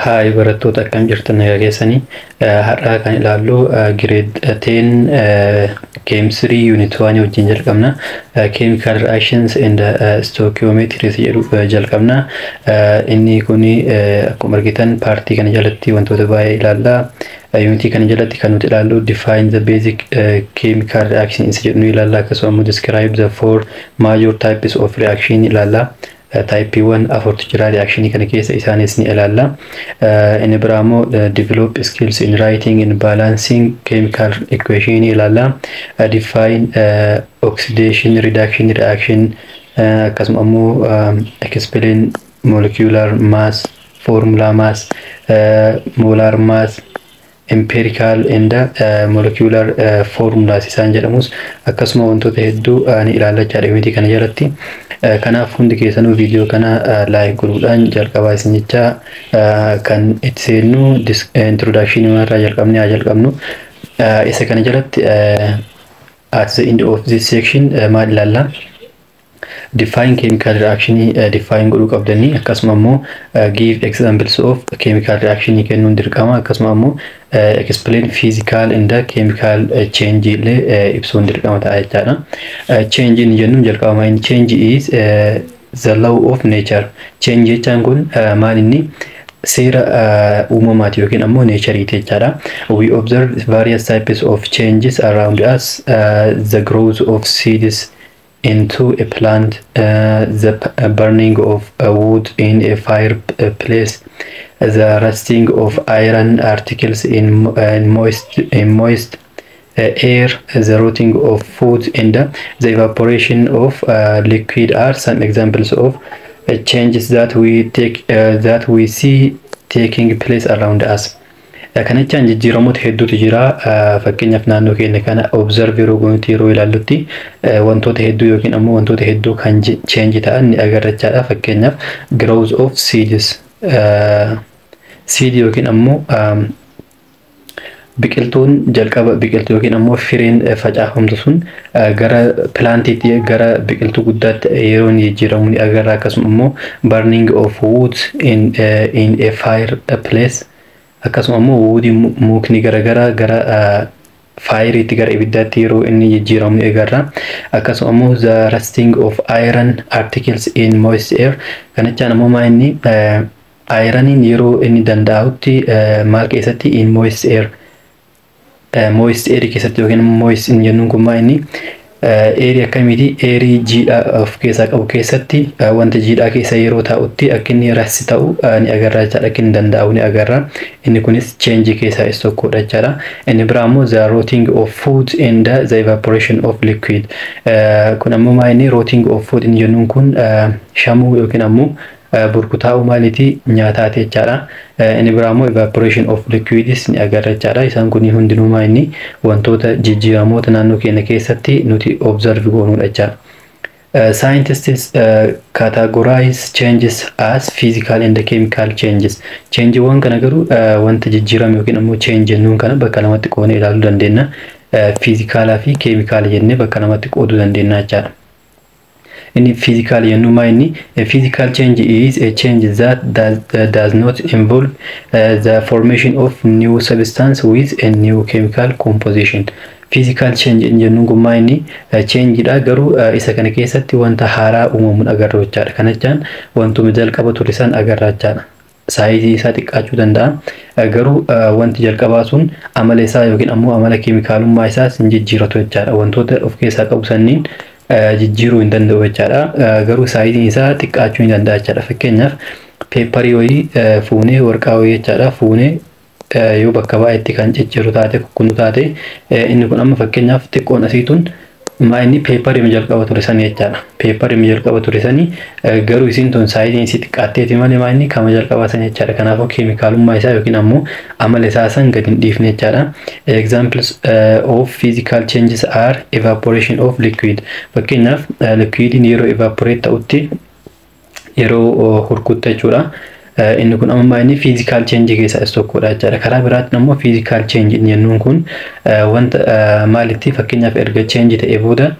Hi, barattoota, akkam jirtan? Nagaa keessanii? Har'aa kan ilaallu grade 10 chemistry unit 1 wajjin jalqabna. Chemical reactions and stoichiometry jedhu jalqabna. Inni kun akkuma argitan partii kana jalatti wantoota baay'ee ilaalla. Unitii kana jalatti kan nuti ilaallu define the basic chemical reaction isa jedhu ni ilaalla, akkasuma immoo describe the four major types of reaction ilaalla. Typeiiwwan afurtu jira reactionii kana keessa, isaanis ni ilaalla. Inni biraa immoo develop skills in writing and balancing chemical equation ni ilaalla. Define oxidation reduction reaction, akkasuma immoo explain molecular mass, formula mass, molar mass, empirical and molecular formulas isaan jedhamus, akkasuma wantoota hedduu ni ilaalla jechaadha unitii kana jalatti. Kanaaf hundi keessanuu viidiyoo kana like godhuudhaan jalqabaa isin jecha. Kan itti seennu introduction irraa jalqabnee haa jalqabnu. Isa kana jalatti, at the end of this section, maal ilaalla? Define chemical reaction define godhuu qabdanii, akkasuma immoo give examples of chemical reaction kennuun dirqama, akkasuma immoo explain physical and chemical change illee ibsuun dirqama ta'a jechaadha. Change inni jennuun jalqabama inni change is the law of nature. Change jechaan kun maal inni? Seera uumamaati yookiin ammoo natureiiti jechaadha. We observe various types of changes around us: the growth of seeds into a plant, the burning of wood in a fireplace, the rusting of iron articles in moist air, the rotting of food, and the evaporation of liquid are some examples of changes that we see taking place around us. Kana jechaan jijjiiramoota hedduutu jira. Fakkeenyaaf, naannoo keenya kana observe yeroo goonutti, yeroo ilaallutti, wantoota hedduu yookiin ammoo wantoota hedduu kan change ta'an ni agarra jechaadha. Fakkeenyaaf, growth of seeds. Seed yookiin ammoo biqiltuun jalqaba biqiltuu yookiin ammoo fireen facaafamtu sun gara plantiitti, gara biqiltuu guddaatti yeroo inni jijjiiramu ni agarra. Akkasuma immoo burning of wood in a fireplace, akkasuma immoo woodii, mukni garaagaraa gara fireiitti, gara ibiddaatti yeroo inni jijjiiramu ni agarra. Akkasuma immoo the rusting of iron articles in moist air. Kana jechaan ammoo maa inni? Ironiin yeroo inni danda'utti maal keessatti? In moist air, moist air keessatti yookiin moist in jennuun kun maa inni? Airii akkamiiti? Airii jiidhaa of keessaa qabu keessatti, wanta jiidhaa keessa yeroo taa'utti akka inni rust ta'u ni agarra jechaadha. Akka inni danda'u ni agarra. Inni kunis change keessaa isa tokkodha jechaadha. Inni biraa immoo the rotting of food and the evaporation of liquid. Kun ammoo maa inni? Rotting of food inni jennuun kun shamuu yookiin ammoo burkutaa'uu maaliiti? Nyaataati jechaadha. Inni biraa immoo evaporation of liquids ni agarra jechaadha. Isaan kun hundinuu maa inni? Wantoota jijjiiramoota naannoo keenya keessatti nuti observe goonudha jechaadha. Scientists categorize changes as physical and chemical changes. Changeewwan kana garuu wanta jijjiirame yookiin ammoo change jennuun kana bakka lamatti qoodnee ilaaluu dandeenya. Physicalaa fi chemicala jennee bakka lamatti qooduu dandeenya jechaadha. Inni physical jennu maa inni? A physical change is a change that does not involve the formation of new substance with a new chemical composition. Physical change jennuun kun maa inni? Change dha, garuu isa kana keessatti wanta haaraa uumamuun agarra jechaadha. Kana jechaan wantuma jalqaba ture san agarra jechaadha. Sizeii isaa xiqqaachuu danda'a. Garuu wanti jalqabaa sun amala isaa yookiin ammoo amala keemikaalummaa isaas hin jijjiiratu jechaadha. Wantoota of keessaa qabu sanniin jijjiiruu hin danda'u jechaadha. Garuu sizeiin isaa xiqqaachuu ni danda'a jechaadha. Fakkeenyaaf, paperii wayii fuunee, warqaa wayii jechaadha, fuunee yoo bakka baay'eetti kan cicciru taate, kukkunnu taate, inni kun amma fakkeenyaaf xiqqoon asiitun maa inni? Paperii jalqaba ture sanii jechaadha. Paperii jalqaba ture sanii, garuu isiin tun sizeiin isii xiqqaatteeti malee maa inni? Kama jalqabaa sanii jechaadha. Kanaafuu keemikaalummaa isaa yookiin ammoo amala isaa san gadi hin dhiifne jechaadha. Examples of physical changes are evaporation of liquid. Fakkeenyaaf, liquidiin yeroo evaporate ta'utti, yeroo hurkutte jechuudha. Inni kun amma inni physical change keessaa isa tokkodha jechaadha. Karaa biraatiin ammoo physical change inni jennuun kun wanta maalitti? Fakkeenyaaf, erga change ta'ee booda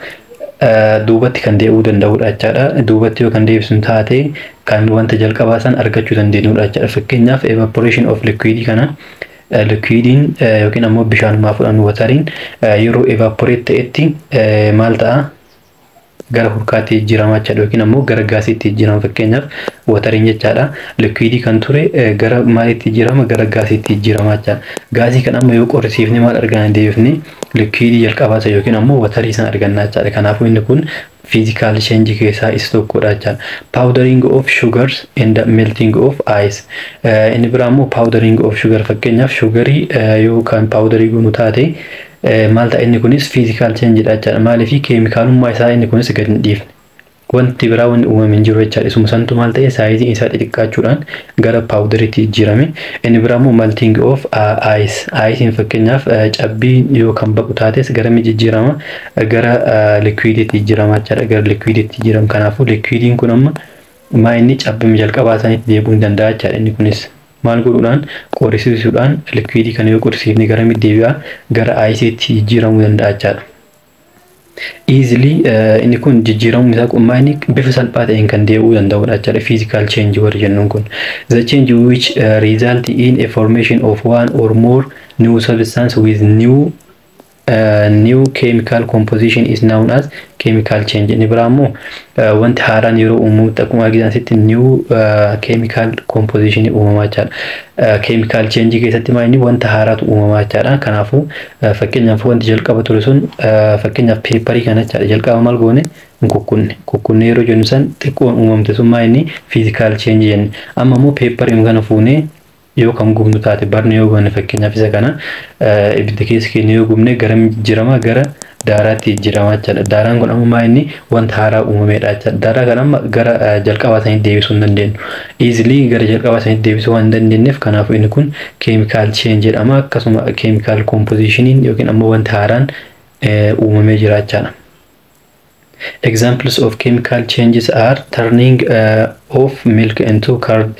Duubatti kan deebi'uu danda'udha jechaadha. Duubatti yoo kan deebisnu taate kan wanta jalqabaa san argachuu dandeenyudha jechaadha. Fakkeenyaaf, evaporation of liquid kana, liquidiin yookiin ammoo bishaanumaa fudhannu, wateriin yeroo evaporate ta'etti maal ta'a? Gara hurkaatti jijjiirama jechaadha, yookiin ammoo gara gaasiitti jijjiirama. Fakkeenyaaf wateriin jechaadha, liquidii kan ture gara maaliitti jijjiirama? Gara gaasiitti jijjiirama jechaadha. Gaasii kan amma yoo qorrisiifne maal argana? Deebifne liquidii jalqabaa isa yookiin ammoo waterii sana arganna jechaadha. Kanaafuu inni kun physical change keessaa isa tokkodha jechaadha. Powdering of sugars and melting of ice. Inni biraa immoo powdering of sugar. Fakkeenyaaf sugarii yoo kan powderii goonu taate maal ta'a? Inni kunis physical change dha jechaadha. Maaliif? Keemikaalummaa isaa inni kunis gadi hin dhiifne. Wanti biraa wanti uumame hin jiru jechaadha. Isuma santu maal ta'e? Sizeiin isaa xixiqqaachuudhaan gara powderiitti jijjiirame. Inni biraa immoo melting of ice. Iceiin, fakkeenyaaf cabbii yoo kan baqu taates gara mi jijjiirama? Gara liquidiitti jijjiirama jechaadha. Gara liquidiitti jijjiirama. Kanaafuu liquidiin kun amma maa inni cabbii jalqabaa sanitti deebi'uu hin danda'a jechaadha. Inni kunis maal godhuudhaan? Qorrisiisuudhaan. Liquidii kana yoo qorrisiifne gara mi deebi'a? Gara iceiitti jijjiiramuu danda'a jechaadha. Easily inni kun jijjiiramuu isaa kun inni bifa salphaa ta'een kan deebi'uu danda'udha jechaadha, physical change warri jennuun kun. The change which result in a formation of one or more new substance with new chemical composition is known as chemical change. Inni biraa immoo wanti haaraan yeroo uumamutti, akkuma argitan asitti new chemical composition uumamaa jechaadha. Chemical change keessatti maa inni wanta haaraatu uumamaa jechaadha. Kanaafuu fakkeenyaaf wanti jalqaba ture sun, fakkeenyaaf paperii kana jechaadha. Jalqaba maal goone? Hin kukkunne. Kukkunne yeroo jennu san xiqqoon uumamte sun maa inni physical change jenne. Amma immoo paperii kana fuunee yoo kan gubnu taate, burn yoo goone, fakkeenyaaf isa kana ibidda keessa keenya yoo gubne gara jijjiirama? Gara daaraatti jijjiirama jechaadha. Daaraan kun amma maa inni wanta haaraa uumameedha jechaadha. Daaraa kana amma gara jalqabaa sanitti deebisuu hin dandeenyu. Easily gara jalqabaa sanitti deebisuu waan hin dandeenyeef, kanaafuu inni kun chemical change jedhama. Akkasuma chemical compositioniin yookiin ammoo wanti haaraan uumamee jira jechaadha. Examples of chemical changes are turning of milk into curd,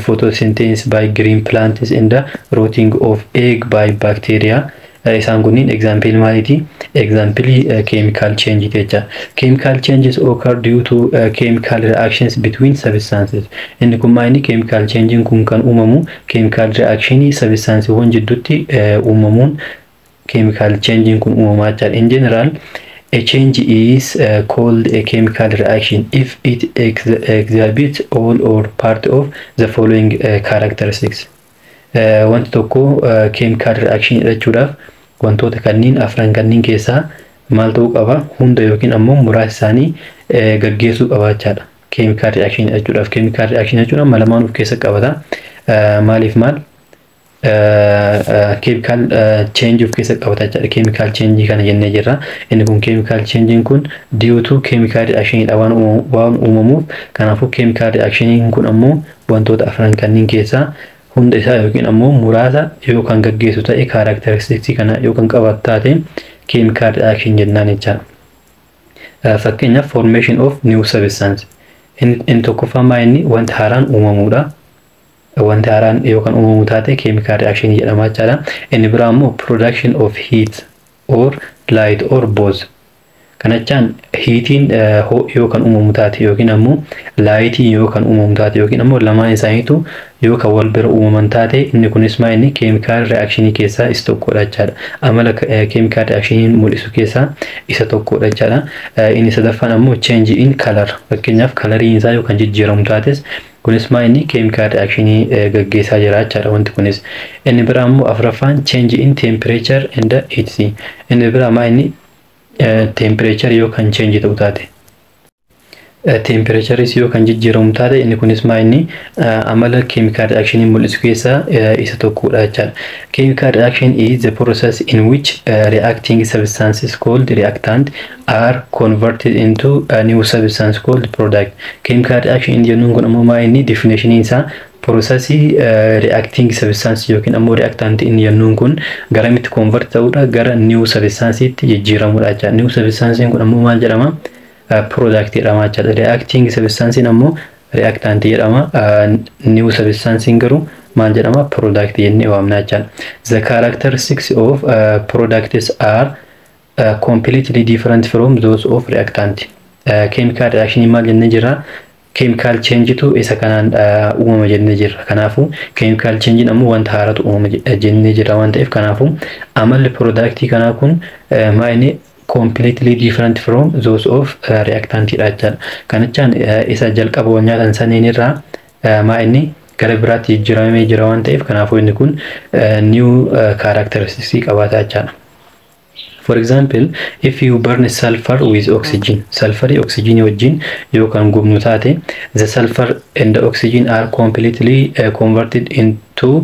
photosynthesis by green plants and the rotting of egg by bacteria. Isaan kunniin example maaliiti? Example chemical change jecha. Chemical changes occur due to chemical reactions between substances. Inni kun maali? Chemical change kun kan uumamu chemical reaction substanceewwan jidduutti uumamuun chemical change kun uumamaa jechaadha. In general, a change is called a chemical reaction if it exhibits all or part of the following characteristics. Wanti tokko chemical reaction jechuudhaaf wantoota kanneen afran kanneen keessaa maal ta'uu qaba? Hunda yookiin ammoo muraasa isaanii gaggeessuu qaba jechaadha. Chemical reaction jechuudhaaf, chemical reaction jechuun amma lamaan of keessa qabata. Maaliif maal? Chemical change of keessa qabata jechaadha. Chemical change kana jennee jirra. Inni kun chemical change kun due to chemical reaction dha waan uumamuuf, kanaafuu chemical reaction kun ammoo wantoota afran kanneen keessaa hunda isaa yookiin ammoo muraasa yoo kan gaggeessu ta'e, characteristics kana yoo kan qabaatu taate, chemical reaction jennaan jechaadha. Fakkeenyaaf, formation of new substance. Inni tokkoffaa maa inni? Wanti haaraan uumamuudha. Wanti haaraan yoo kan uumamu taate chemical reaction jedhama jechaadha. Inni biraa immoo production of heat or light or both. Kana jechaan heatiin yoo kan uumamu taate yookiin ammoo lightiin yoo kan uumamu taate yookiin ammoo lamaan isaaniitu yoo kan wal bira uumaman taate, inni kunis maa inni chemical reactionii keessaa isa tokkodha jechaadha. Amala chemical reactioniin mul'isu keessaa isa tokkodha jechaadha. Inni sadaffaan ammoo change in color. Fakkeenyaaf coloriin isaa yoo kan jijjiiramu taates kunis maa inni chemical reactionii gaggeessaa jira jechaadha wanti kunis. Inni biraa ammoo afuraffaan change in temperature and etc. Inni biraa maa inni? Temperature yoo kan change ta'u taate. Temperatureis yoo kan jijjiiramu taate, inni kunis maa inni amala chemical reaction mul'isu keessaa isa tokkodha jechaadha. Chemical reaction is the process in which reacting substances called reactant are converted into a new substance called product. Chemical reaction jennuun kun ammoo maa inni definition isaa processii reacting substance yookiin ammoo reactant inni jennuun kun garamitti convert ta'uudha? Gara new substanceetti jijjiiramuudha jechaadha. New substance kun ammoo maal jedhama? Product jedhama jechaadha. Reacting substance ammoo reactant jedhama. New substance garuu maal jedhama? Product jennee waamna jechaadha. The characteristics of products are Completely different from those of reactant. Chemical reaction maal jennee jirra? Chemical change tu isa kanaan uumama jennee jirra. Kanaafuu chemical change ammoo wanta haaratu uumama jennee jirra waan ta'eef, kanaafuu amalli product kanaa kun maa inni completely different from those of reactant dha jechaadha. Kanachaan isa jalqaba wal nyaatan saniin irraa maa inni gara biraatti jijjiiramee jira waan ta'eef, kanaafuu inni kun new characteristics qabaata jechaadha. For example, if you burn sulfur with oxygen, sulfurii oxygen wajjin yoo kan gubnu taate, the sulfur and the oxygen are completely converted into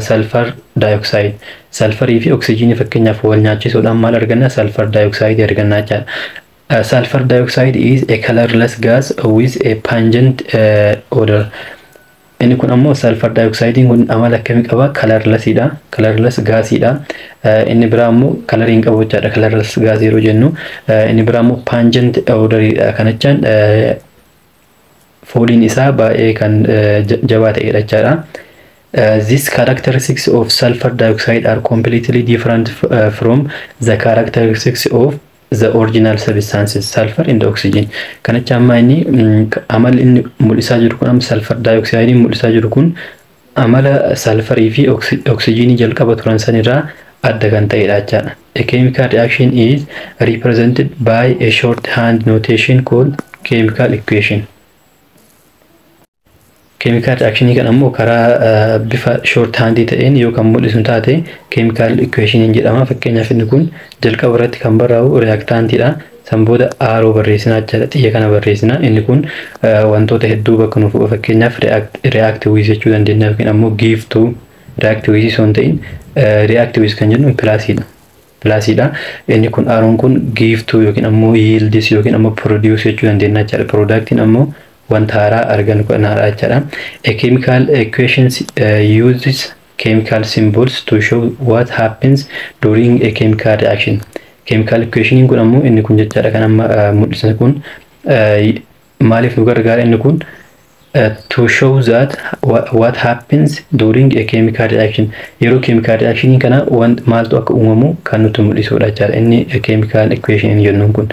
sulfur dioxide. Sulfurii fi oxygen fakkeenyaaf wal nyaachisuudhaan maal arganna? Sulfur dioxide arganna jechaadha. Sulfur dioxide is a colorless gas with a pungent odor. Inni kun ammoo sulfur dioxide kun amala akkamii qaba? Colorlessidha. Colorless gasiidha. Inni biraa ammoo colorii hin qabu jechaadha. Colorless gas yeroo jennu, inni biraa ammoo pungent odoridha. Kana jechaan fooliin isaa baay'ee kan jabaa ta'edha jechaadha. These characteristics of sulfur dioxide are completely different from the characteristics of the original substances, sulfur and oxygen. Kanacha amma inni amalli inni mul'isaa jiru kun, amma sulfur dioxide mul'isaa jiru kun, amala sulfurii fi oxygenii jalqaba turan sanirraa adda kan ta'edha jechaadha. A chemical reaction is represented by a shorthand notation called chemical equation. Chemical reaction kan ammoo karaa bifa shorthandii ta'een yoo kan mul'isu taate chemical equation jedhama. Fakkeenyaaf inni kun jalqaba irratti kan barraa'u reactantiidha. San booda arrow barreessina jechaadha. Xiyya kana barreessina. Inni kun wantoota hedduu bakka nuuf, fakkeenyaaf react with jechuu dandeenya yookiin ammoo give to. React with osoo hin ta'in, react with kan jennu plusiidha. Plusiidha. Inni kun arrown kun give to yookiin ammoo yields yookiin ammoo produce jechuu dandeenya jechaadha. Productiin ammoo wanta haaraa argannu kanaadha jechaadha. A chemical equation uses chemical symbols to show what happens during a chemical reaction. Chemical equation kun ammoo inni kun jechaadha, kan amma mul'isan kun maaliif nu gargaara? Inni kun to show that what happens during a chemical reaction, yeroo chemical reaction kana maaltu akka uumamu kan nutti mul'isudha jechaadha inni chemical equation jennuun kun.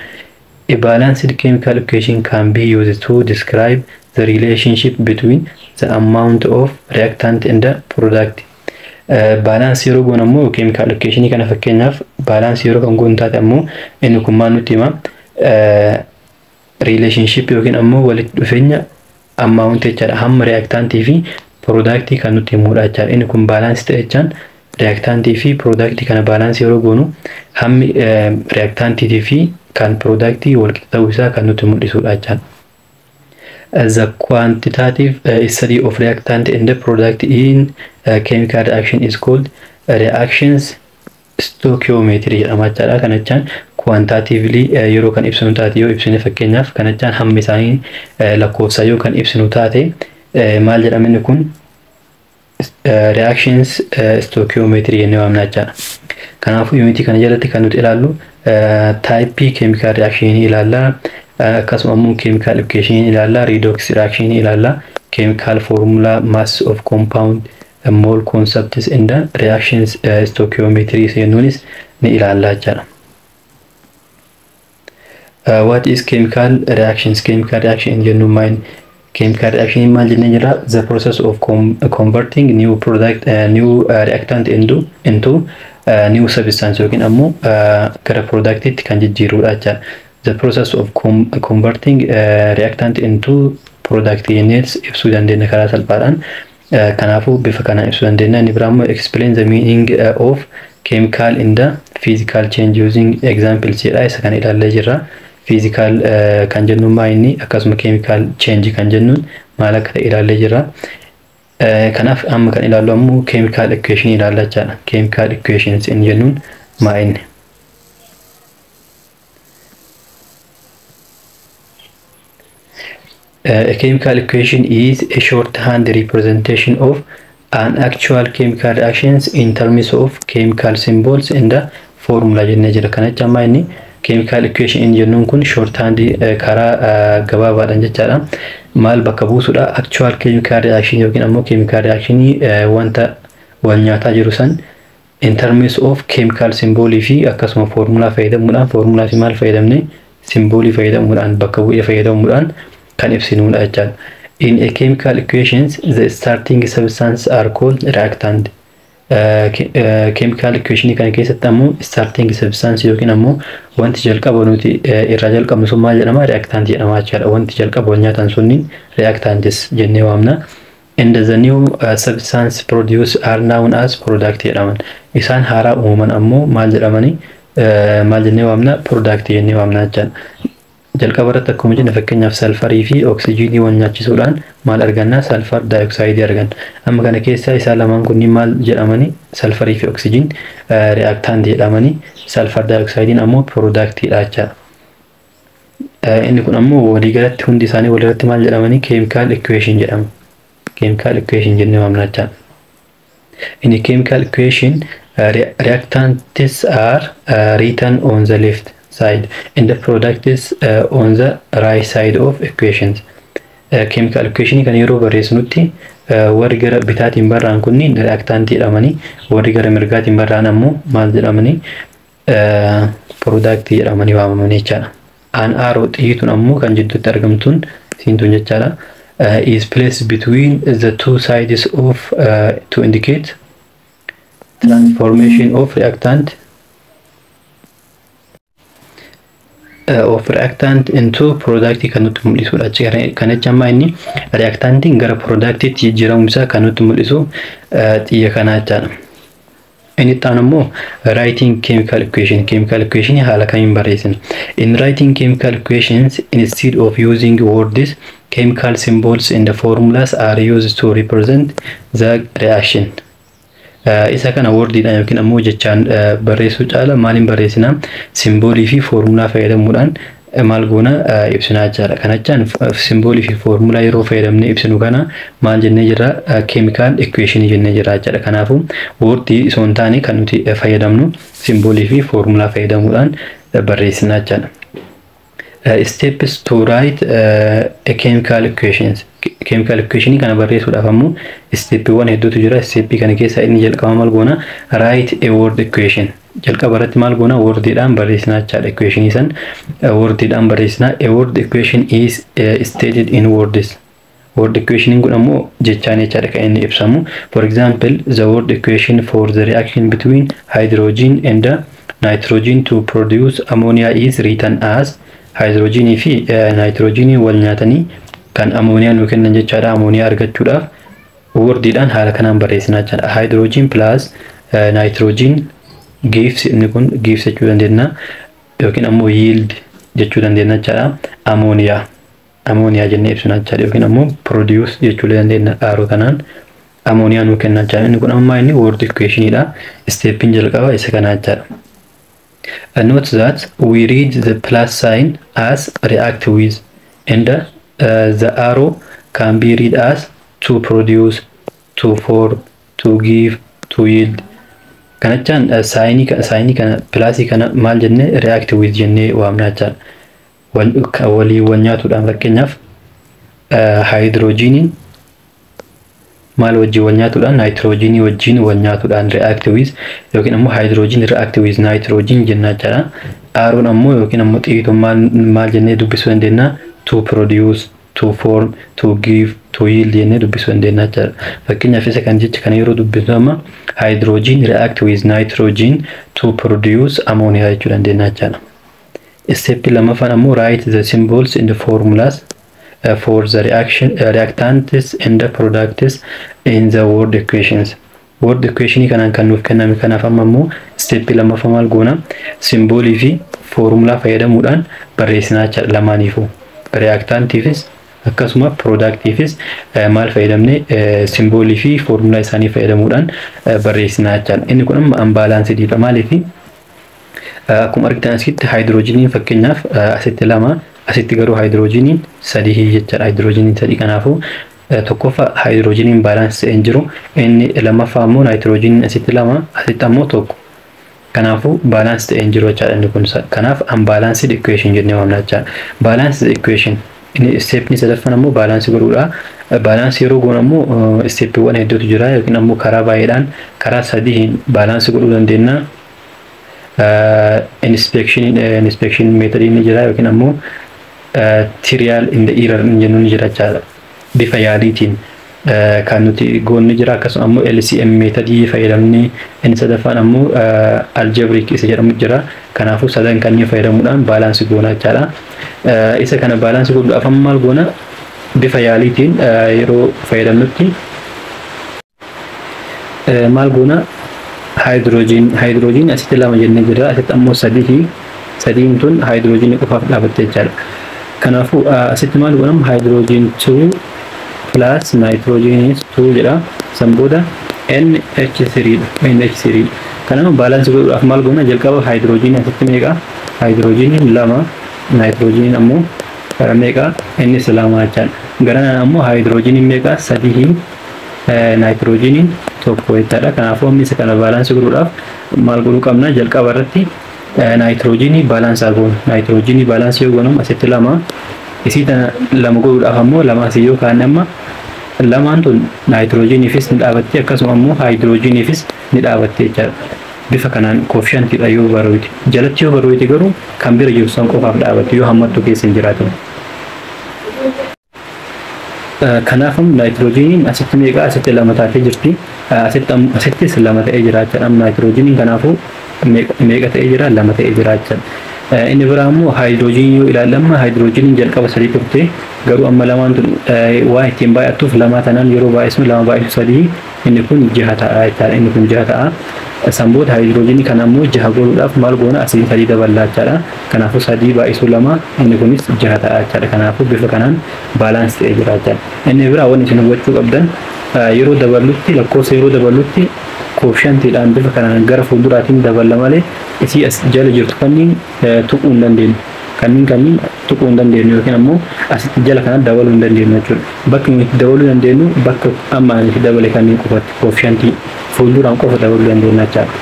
A balanced chemical equation can be used to describe the relationship between the amount of reactant and the product. Balance yeroo goon ammoo chemical equation kana, fakkeenyaaf balance yeroo kan goon taate ammoo, inni kun maal nutti hima? Relationship yookiin ammoo walitti dhufeenya amount jechaadha, hamma reactantii fi product kan nutti himudha jechaadha. Inni kun balance ta'e jechaan reactantii fi product kana balance yeroo goonu hammi reactantii fi kan product walqixa ta'uu isaa kan nutti mul'isudha jechaadha. The quantitative study of reactant and the product in chemical reaction is called reactions stoichiometry jedhama jechaadha. Kana jechaan quantitatively yeroo kan ibsinu taate, yoo ibsine fakkeenyaaf, kana jechaan hammi isaanii lakkoofsa yoo kan ibsinu taate, maal jedhama inni kun? Reactions stoichiometry jennee waamna jechaadha. Kanaafuu unitii kana jalatti kan nuti ilaallu typeii chemical reactionii ilaalla. Akkasuma immoo chemical equation ilaalla, redox reaction ilaalla, chemical formula, mass of compound, mole concepts and reactions stoichiometry jennuunis ni ilaalla jechaadha. What is chemical reactions? Chemical reaction jennuun maal? Chemical reaction maal jennee jira? The process of converting new product, new reactant into new substance yookiin ammoo gara productitti kan jijjiirudha jechaadha. The process of converting reactant into product jennee ibsuu dandeenya karaa salphaadhaan. Kanaafuu bifa kanaan ibsuu dandeenya. Inni biraa immoo explain the meaning of chemical in the physical change using examples jedha. Isa kana ilaallee jirra. Physical kan jennuun maa inni, akkasuma chemical change kan jennuun maal akka ta'e ilaallee jirra. Kanaaf amma kan ilaallu ammoo chemical equation ilaalla jechaadha. Chemical equations inni jennuun maa inni? A chemical equation is a shorthand representation of an actual chemical reactions in terms of chemical symbols and the formula jennee jira. Kana jecha amma inni chemical equation inni jennuun kun shorthand karaa gabaabaadhaan jechaadha. Maal bakka buusudha? Actual chemical reaction yookiin ammoo chemical reaction wanta wal nyaataa jiru san In terms of chemical symbolii fi akkasuma foormulaa fayyadamuudhaan, foormulaa fi maal fayyadamne, symbolii fayyadamuudhaan, bakka bu'ee fayyadamuudhaan kan ibsinudha jechaadha. In a chemical equations, the starting substance are called reactant. Chemical equation kana keessatti ammoo starting substance yookiin ammoo wanti jalqaba nuti irraa jalqabnu sun maal jedhama? Reactant jedhama jechaadha. Wanti jalqaba wal nyaatan sunniin reactants jennee waamna. And the new substance produced are known as product jedhaman. Isaan haaraa uumaman ammoo maal jedhamani? Maal jennee waamna? Product jennee waamna jechaadha. Jalqaba irratti akkuma jenne, fakkeenyaaf salfarii fi oksijiinii wal nyaachisuudhaan maal arganna? Sulfur dioxide arganna. Amma kana keessaa isaan lamaan kunniin maal jedhamani? Salfarii fi oksijiin reactant jedhamani. Sulfur dioxidein ammoo productidha jechaadha. Inni kun ammoo waliigalatti hundi isaanii walirratti maal jedhamani? Chemical equation jedhama. Chemical equation jennee waamna jechaadha. In a chemical equation, reactants are written on the left side and the product is on the right side of equations. Chemical equation kan yeroo barreessinutti warri gara bitaatiin barraan kunniin reactant jedhamanii, warri gara mirgaatiin barraan ammoo maal jedhamanii? Product jedhamanii waamamanii jechaadha. An arrow, xiyyituun ammoo kan jidduutti argamtuun siintun jechaadha, is placed between the two sides of to indicate transformation of reactant into product kan nutti mul'isudha. Kan jecha amma inni reactantiin gara productitti jijjiiramuu isaa kan nutti mul'isu xiyya kanaa jechaadha. Inni itti aanu immoo writing chemical equation. Chemical equation haala kamiin barreessina? In writing chemical equations, instead of using words, chemical symbols and the formulas are used to represent the reaction. Isa kana wordiidhaan yookiin ammoo jechaan barreessuu caala maaliin barreessina? Symbolii fi foormulaa fayyadamuudhaan maal goona, ibsinaa jechaadha. Kana jechaan symbolii fi foormulaa yeroo fayyadamnee ibsinu kana maal jennee jirra? Chemical equationii jennee jirra jechaadha. Kanaafuu wordii osoo hin taane kan nuti fayyadamnu symbolii fi foormulaa fayyadamuudhaan barreessinaa jechaadha. Steps to write a chemical equations. Chemical equation kana barreessuudhaaf ammoo steppiiwwan hedduutu jira. Steppii kana keessaa inni jalqaba maal goona? Write a word equation. Jalqaba irratti maal goona? Wordiidhaan barreessinaa jechaadha. Equationii san wordiidhaan barreessinaa. A word equation is stated in words. Word equation kun ammoo jechaan jechaadha kan inni ibsamu. For example, the word equation for the reaction between hydrogen and nitrogen to produce ammonia is written as: hydrogenii fi nitrogenii wal nyaatanii kan ammooniyaa nuu kennan jechaadha. Ammooniyaa argachuudhaaf wordiidhaan haala kanaan barreessinaa jechaadha. Hydrogen plus nitrogen gives, inni kun gives jechuu dandeenya yookiin ammoo yield jechuu dandeenya jechaadha. Ammooniyaa. Ammooniyaa jennee ibsina jechaadha yookiin ammoo produce jechuu dandeenya, arrow kanaan ammooniyaa nuu kenna jechaadha. Inni kun ammaa inni word equationidha. Steppiin jalqaba isa kanaa jechaadha. Note that we read the plus sign as react with and the arrow can be read as to produce, to form, to give, to yield. Kana jechaan signii kana, plusii kana maal jennee? React with jennee waamna jechaadha. Walii wal nyaatuudhaan, fakkeenyaaf haayidroojiniin maal wajjin wal nyaatuudhaan? Naayitiroojiinii wajjin wal nyaatuudhaan react with yookiin ammoo hydrogen react with nitrogen jenna jechaadha. Arrown ammoo yookiin ammoo xiyyituun maal maal jennee dubbisuu dandeenya? To produce, to form, to give, to yield jennee dubbisuu dandeenya jechaadha. Fakkeenyaaf isa kan jecha kana yeroo dubbisnu amma hydrogen react with nitrogen to produce ammonia jechuu dandeenya jechaadha. Step lammaffaan ammoo write the symbols in the formulas for the reaction reactants and the products in the word equations. Word equation kanaan kan nuuf kenname kanaaf amma immoo step lammaffaa maal goona? Symbolii fi foormulaa fayyadamuudhaan barreessinaa jechaadha lamaaniifuu. Reactantiifis akkasuma productiifis maal fayyadamne? Symbolii fi foormulaa isaanii fayyadamuudhaan barreessinaa jechaadha. Inni kun amma unbalancediidha. Maaliifi? Akkuma argitan asitti haayidroojiniin fakkeenyaaf asitti lama, asitti garuu haayidroojiniin sadii jechaadha. Haayidroojiniin sadii, kanaafuu tokkoffaa haayidroojiniin balance ta'ee hin jiru. Inni lammaffaa immoo naayitroojiniin asitti lama, asitti ammoo tokko. Kanaafuu balance ta'ee hin jiru jechaadha inni kun. Kanaaf unbalanced equation jennee waamna jechaadha. Balanced equation Inni stepni sadaffaan ammoo balance godhuudha. Balance yeroo goonu ammoo steppiiwwan hedduutu jira yookiin ammoo karaa baay'eedhaan karaa sadiin balance godhuu dandeenya. Inspection method ni jira yookiin ammoo trial and error jennu ni jira jechaadha. Bifa yaaliitiin kan nuti goonni jira, akkasuma ammoo LCM methodii fayyadamnee, inni sadaffaan ammoo algebraic isa jedhamu jira. Kanaafuu sadan kanneen fayyadamuudhaan balance goona jechaadha. Isa kana balance godhuudhaaf amma maal goona? Bifa yaaliitiin yeroo fayyadamnutti maal goona? Hydrogen asitti lama jennee jira, asitti ammoo sadii. Sadiin tun hydrogenii qofaaf dhaabatte jechaadha. Kanaafuu asitti maal godhama? Hydrogen 2 plus nitrogen 2 jedha. San booda NH3 dha. NH3 dha. Kanaaf balance godhuudhaaf maal goona? Jalqaba hydrogen asitti meeqa? Hydrogen lama, nitrogen ammoo meeqa? Innis lama jechaadha. Garanaan ammoo hydrogen meeqa? Sadii, nitrogen tokko jechaadha. Kanaafuu amma isa kana balance godhuudhaaf maal godhuu qabna? Jalqaba irratti nitrogenii balance goona. Nitrogenii balance yoo goonu asitti lama, isii tana lama godhuudhaaf ammoo lama asii yoo kaanne, amma lamaan tun nitrogeniifis ni dhaabatti, akkasuma ammoo hydrogeniifis ni dhaabatti jechaadha. Bifa kanaan coefficientiidha yoo barreessite. Jalatti yoo barreessite garuu kan bira jiru san qofaaf dhaabatti yoo hammattuu keessa hin jiraatin. Kanaaf nitrogeniin asitti meeqa? Asitti lama taatee jirti. Asittis lama ta'ee jira jechaadha. Nitrogeniin kanaafuu meeqa ta'ee jira? Lama ta'ee jira jechaadha. Inni biraa immoo hydrogenii yoo ilaallamma, hydrogeniin jalqaba sadii turte, garuu amma lamaan tun waan ittiin baay'attuuf lama tanaan yeroo baay'isnu, lama baay'isu sadii, inni kun jaha ta'a jechaadha. Inni kun jaha ta'a. San booda hydrogenii kana ammoo jaha godhuudhaaf maal goona? Asii sadii daballaa jechaadha. Kanaafuu sadii baay'isuu lama, inni kunis jaha ta'a jechaadha. Kanaafuu bifa kanaan balance ta'ee jira jechaadha. Inni biraa wanni isin hubachuu qabdan, yeroo daballutti, lakkoofsa yeroo daballutti coefficientiidhaan bifa kanaan gara fuulduraatiin daballa malee isii as jala jirtu kanneen tuquu hin dandeenyu. Kanneen tuquu hin dandeenyu yookiin ammoo asitti jala kana dabaluu hin dandeenyu jechuudha. Bakki nuti dabaluu dandeenyu bakka amma ani itti dabale kanneen qofatti, coefficientii fuulduraan qofa dabaluu dandeenya jechaadha.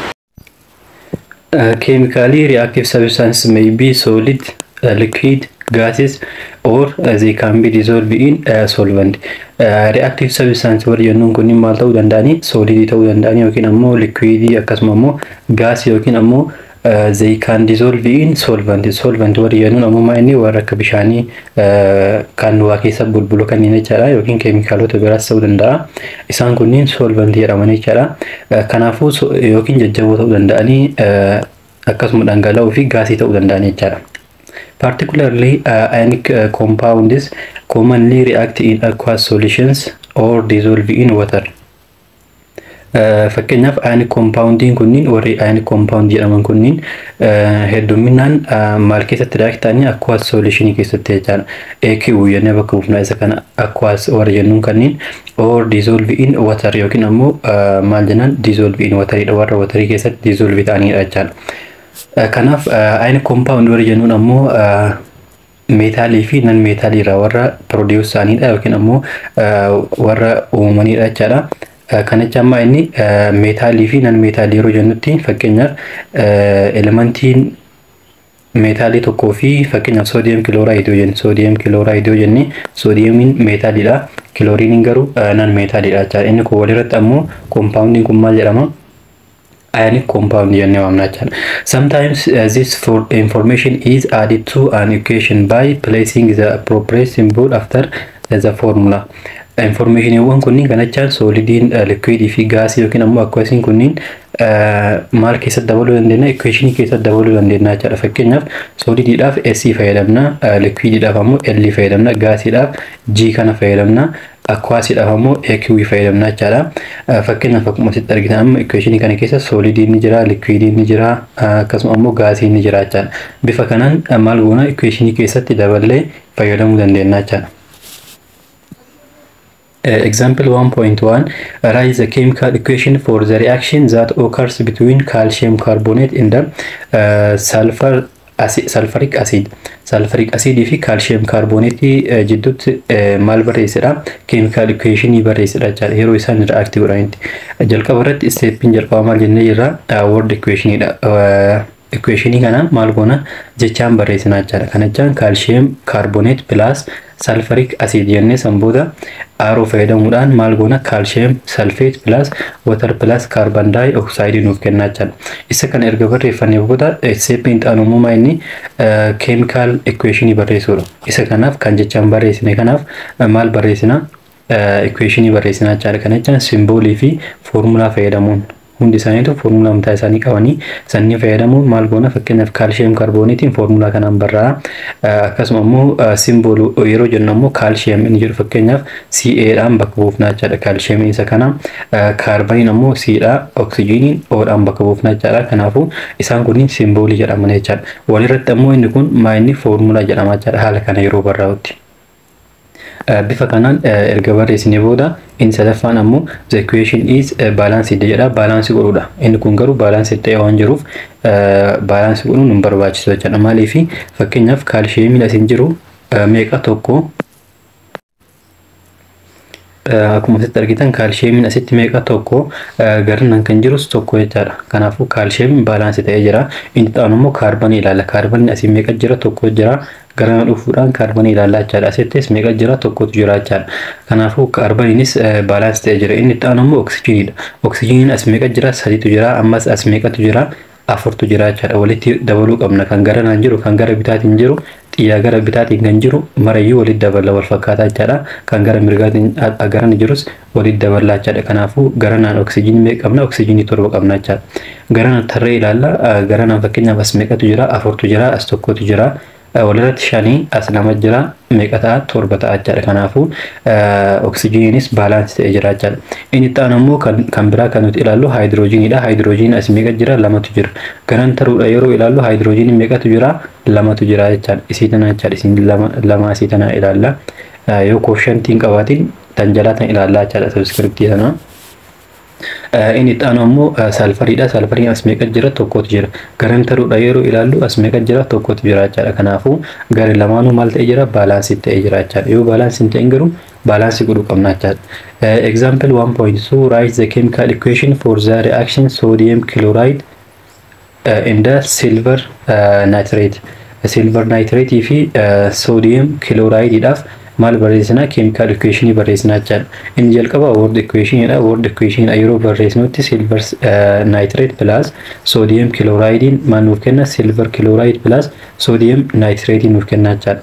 Chemically reactive substance may be solid, liquid, gases or they can be dissolved in solvent. Reactive substance warri jennuun kunniin maal ta'uu danda'ani? Solidii ta'uu danda'ani yookiin ammoo liquidii, akkasuma ammoo gaasii yookiin ammoo they can dissolve in solvent. Solvent warri jennuun ammoo maa inni warra akka bishaanii kan waa keessa bulbulu kanneen jechaadha, yookiin keemikaalota biraas ta'uu danda'a. Isaan kunniin solvent jedhaman jechaadha. Kanaafuu yookiin jajjaboo ta'uu danda'anii, akkasuma dhangala'oo fi gaasii ta'uu danda'an jechaadha. Particularly, ionic compounds commonly react in aqueous solutions or dissolve in water. Fakkeenyaaf ionic compoundiin kunniin, warri ionic compound jedhaman kunniin, hedduminaan maal keessatti react ta'anii? Aqueous solution keessatti jechaadha. AQ jennee bakka buufnaa isa kana, aqueous warra jennuun kanneen, or dissolve in water yookiin ammoo maal jennaan, dissolve in wateridha, warra waterii keessatti dissolve ta'anidha jechaadha. Kanaaf ionic compound warri jennuun ammoo metalii fi non metalii irraa warra produce ta'anidha yookiin ammoo warra uumamanidha jechaadha. Kana jecha amma inni metalii fi non metalii yeroo jennutti, fakkeenyaaf elementiin metalii tokkoo fi, fakkeenyaaf sodium chloride yoo jenne, sodium chloride yoo jenne, sodiumiin metaliidha. Chloriniin garuu non metaliidha jechaadha. Inni kun walirratti ammoo compoundiin kun maal jedhama? Ionic compound jennee waamna jechaadha. Sometimes this for information is added to an equation by placing the appropriate symbol after the formula. Informationiiwwan kunniin kan jechaan solidiin, liquidii fi gaasii yookiin ammoo aqueousiin kunniin maal keessatti dabaluu dandeenya? Equationii keessatti dabaluu dandeenya jechaadha. Fakkeenyaaf solidiidhaaf S fayyadamna, liquidiidhaaf ammoo L fayyadamna, gaasiidhaaf G kana fayyadamna, aqueousiidhaaf ammoo AQ fayyadamna jechaadha. Fakkeenyaaf akkuma asitti argitan amma equationii kana keessa solidiin ni jira, liquidiin ni jira, akkasuma ammoo gaasiin ni jira jechaadha. Bifa kanaan maal goona? Equationii keessatti daballee fayyadamuu dandeenya jechaadha. Example 1.1: write the chemical equation for the reaction that occurs between calcium carbonate and the sulfur acid, sulfuric acid. Sulfuric acid fi calcium carbonate jidduutti maal barreessedha? Chemical equation barreessedha jechaadha yeroo isaan react godhanitti. Jalqaba irratti steppiin jalqaba maal jennee jirra? Word equation dha. Equationii kana maal goona? Jechaan barreessinaa jechaadha. Kana jechaan calcium carbonate plus sulfuric acid jennee san booda arrow fayyadamuudhaan maal goona? Calcium sulfate plus water plus carbon dioxide nuuf kennaa jechaadha. Isa kana erga barreeffannee booda steppiin itti aanu immoo inni chemical equationii barreessuudha. Isa kanaaf kan jechaan barreessine kanaaf maal barreessina? Equationii barreessinaa jechaadha. Kana jechaan symbolii fi foormulaa fayyadamuun, hundi isaaniitu foormulaa mataa isaanii qabanii, sanniin fayyadamuun maal goona? Fakkeenyaaf calcium carbonateiin foormulaa kanaan barraa'a. Akkasuma immoo symbol yeroo jennu ammoo calcium inni jedhu fakkeenyaaf Ca dhaan bakka buufnaa jechaadha. Calciumiin isa kana, carboniin ammoo C dha, oxygeniin O dhaan bakka buufnaa jechaadha. Kanaafuu isaan kunniin symbolii jedhaman jechaadha. Walirratti ammoo inni kun maa inni foormulaa jedhama jechaadha haala kana yeroo barraa'utti. Bifa kanaan erga barreessinee booda inni sadaffaan ammoo "The equation is balanced" jedha. Balance godhuudha. Inni kun garuu balance ta'ee waan jiruuf balance godhuun hin barbaachisu jechaadha. Maaliif? Fakkeenyaaf calciumiin asiin jiru meeqa? Tokko. Akkuma asitti argitan calciumiin asitti meeqa? Tokko. Garanaan kan jirus tokko jechaadha. Kanaafuu calciumiin balance ta'ee jira. Inni xaanu immoo carbonii ilaalla. Carboniin asii meeqa jira? Tokko jira. Garana dhufuudhaan carbonii ilaallaa jechaadha. Asittis meeqa jira? Tokkotu jira jechaadha. Kanaafuu carboniinis balance ta'ee jira. Inni xaanu immoo oxygeniidha. Oxygeniin as meeqa jira? Sadiitu jira. Ammas as meeqatu jira? Afurtu jira jechaadha. Walitti dabaluu qabna. Kan garanaan jiru, kan gara bitaatiin jiru, xiyyaa gara bitaatiin kan jiru marayyuu walitti dabala, wal fakkaataa jechaadha. Kan gara mirgaatiin garana jirus walitti daballaa jechaadha. Kanaafuu garanaan oxygenii meeqa qabna? Oxygenii torba qabna jechaadha. Garana tarree ilaalla. Garanaan fakkeenyaaf as meeqatu jira? Afurtu jira. As tokkotu jira. Walirratti shanii, as lama jira, meeqa ta'a? Torba ta'a jechaadha. Kanaafuu oxygeniinis balance ta'ee jira jechaadha. Inni itti aanu immoo kan biraa kan nuti ilaallu hydrogeniidha. Hydrogeniin as meeqa jira? Lamatu jira. Garan taruudha yeroo ilaallu hydrogeniin meeqatu jira? Lamatu jira jechaadha. Isii tana jechaadha. Isiin lama lama asii tana ilaalla. Yoo coefficientiin qabaatiin tan jalaa tan ilaallaa jechaadha, subscriptii sana. Inni itti aanu ammoo sulfuriidha. Sulfuriin as meeqa jira? Tokkotu jira. Garan taruudha yeroo ilaallu as meeqa jira? Tokkotu jira jechaadha. Kanaafuu gara lamaanuu maal ta'ee jira? Balance ta'ee jira jechaadha. Yoo balance hin ta'in garuu balance godhuu qabna jechaadha. Example 1.2: Write the chemical equation for the reaction sodium chloride and the silver nitrate. Silver nitrate fi sodium chlorideidhaaf maal barreessinaa? Chemical equation barreessinaa jechaadha. Inni jalqaba word equation dha. Word equation yeroo barreessinutti silver nitrate plus sodium chloride maal nuuf kenna? Silver chloride plus sodium nitrate nuuf kenna jechaadha.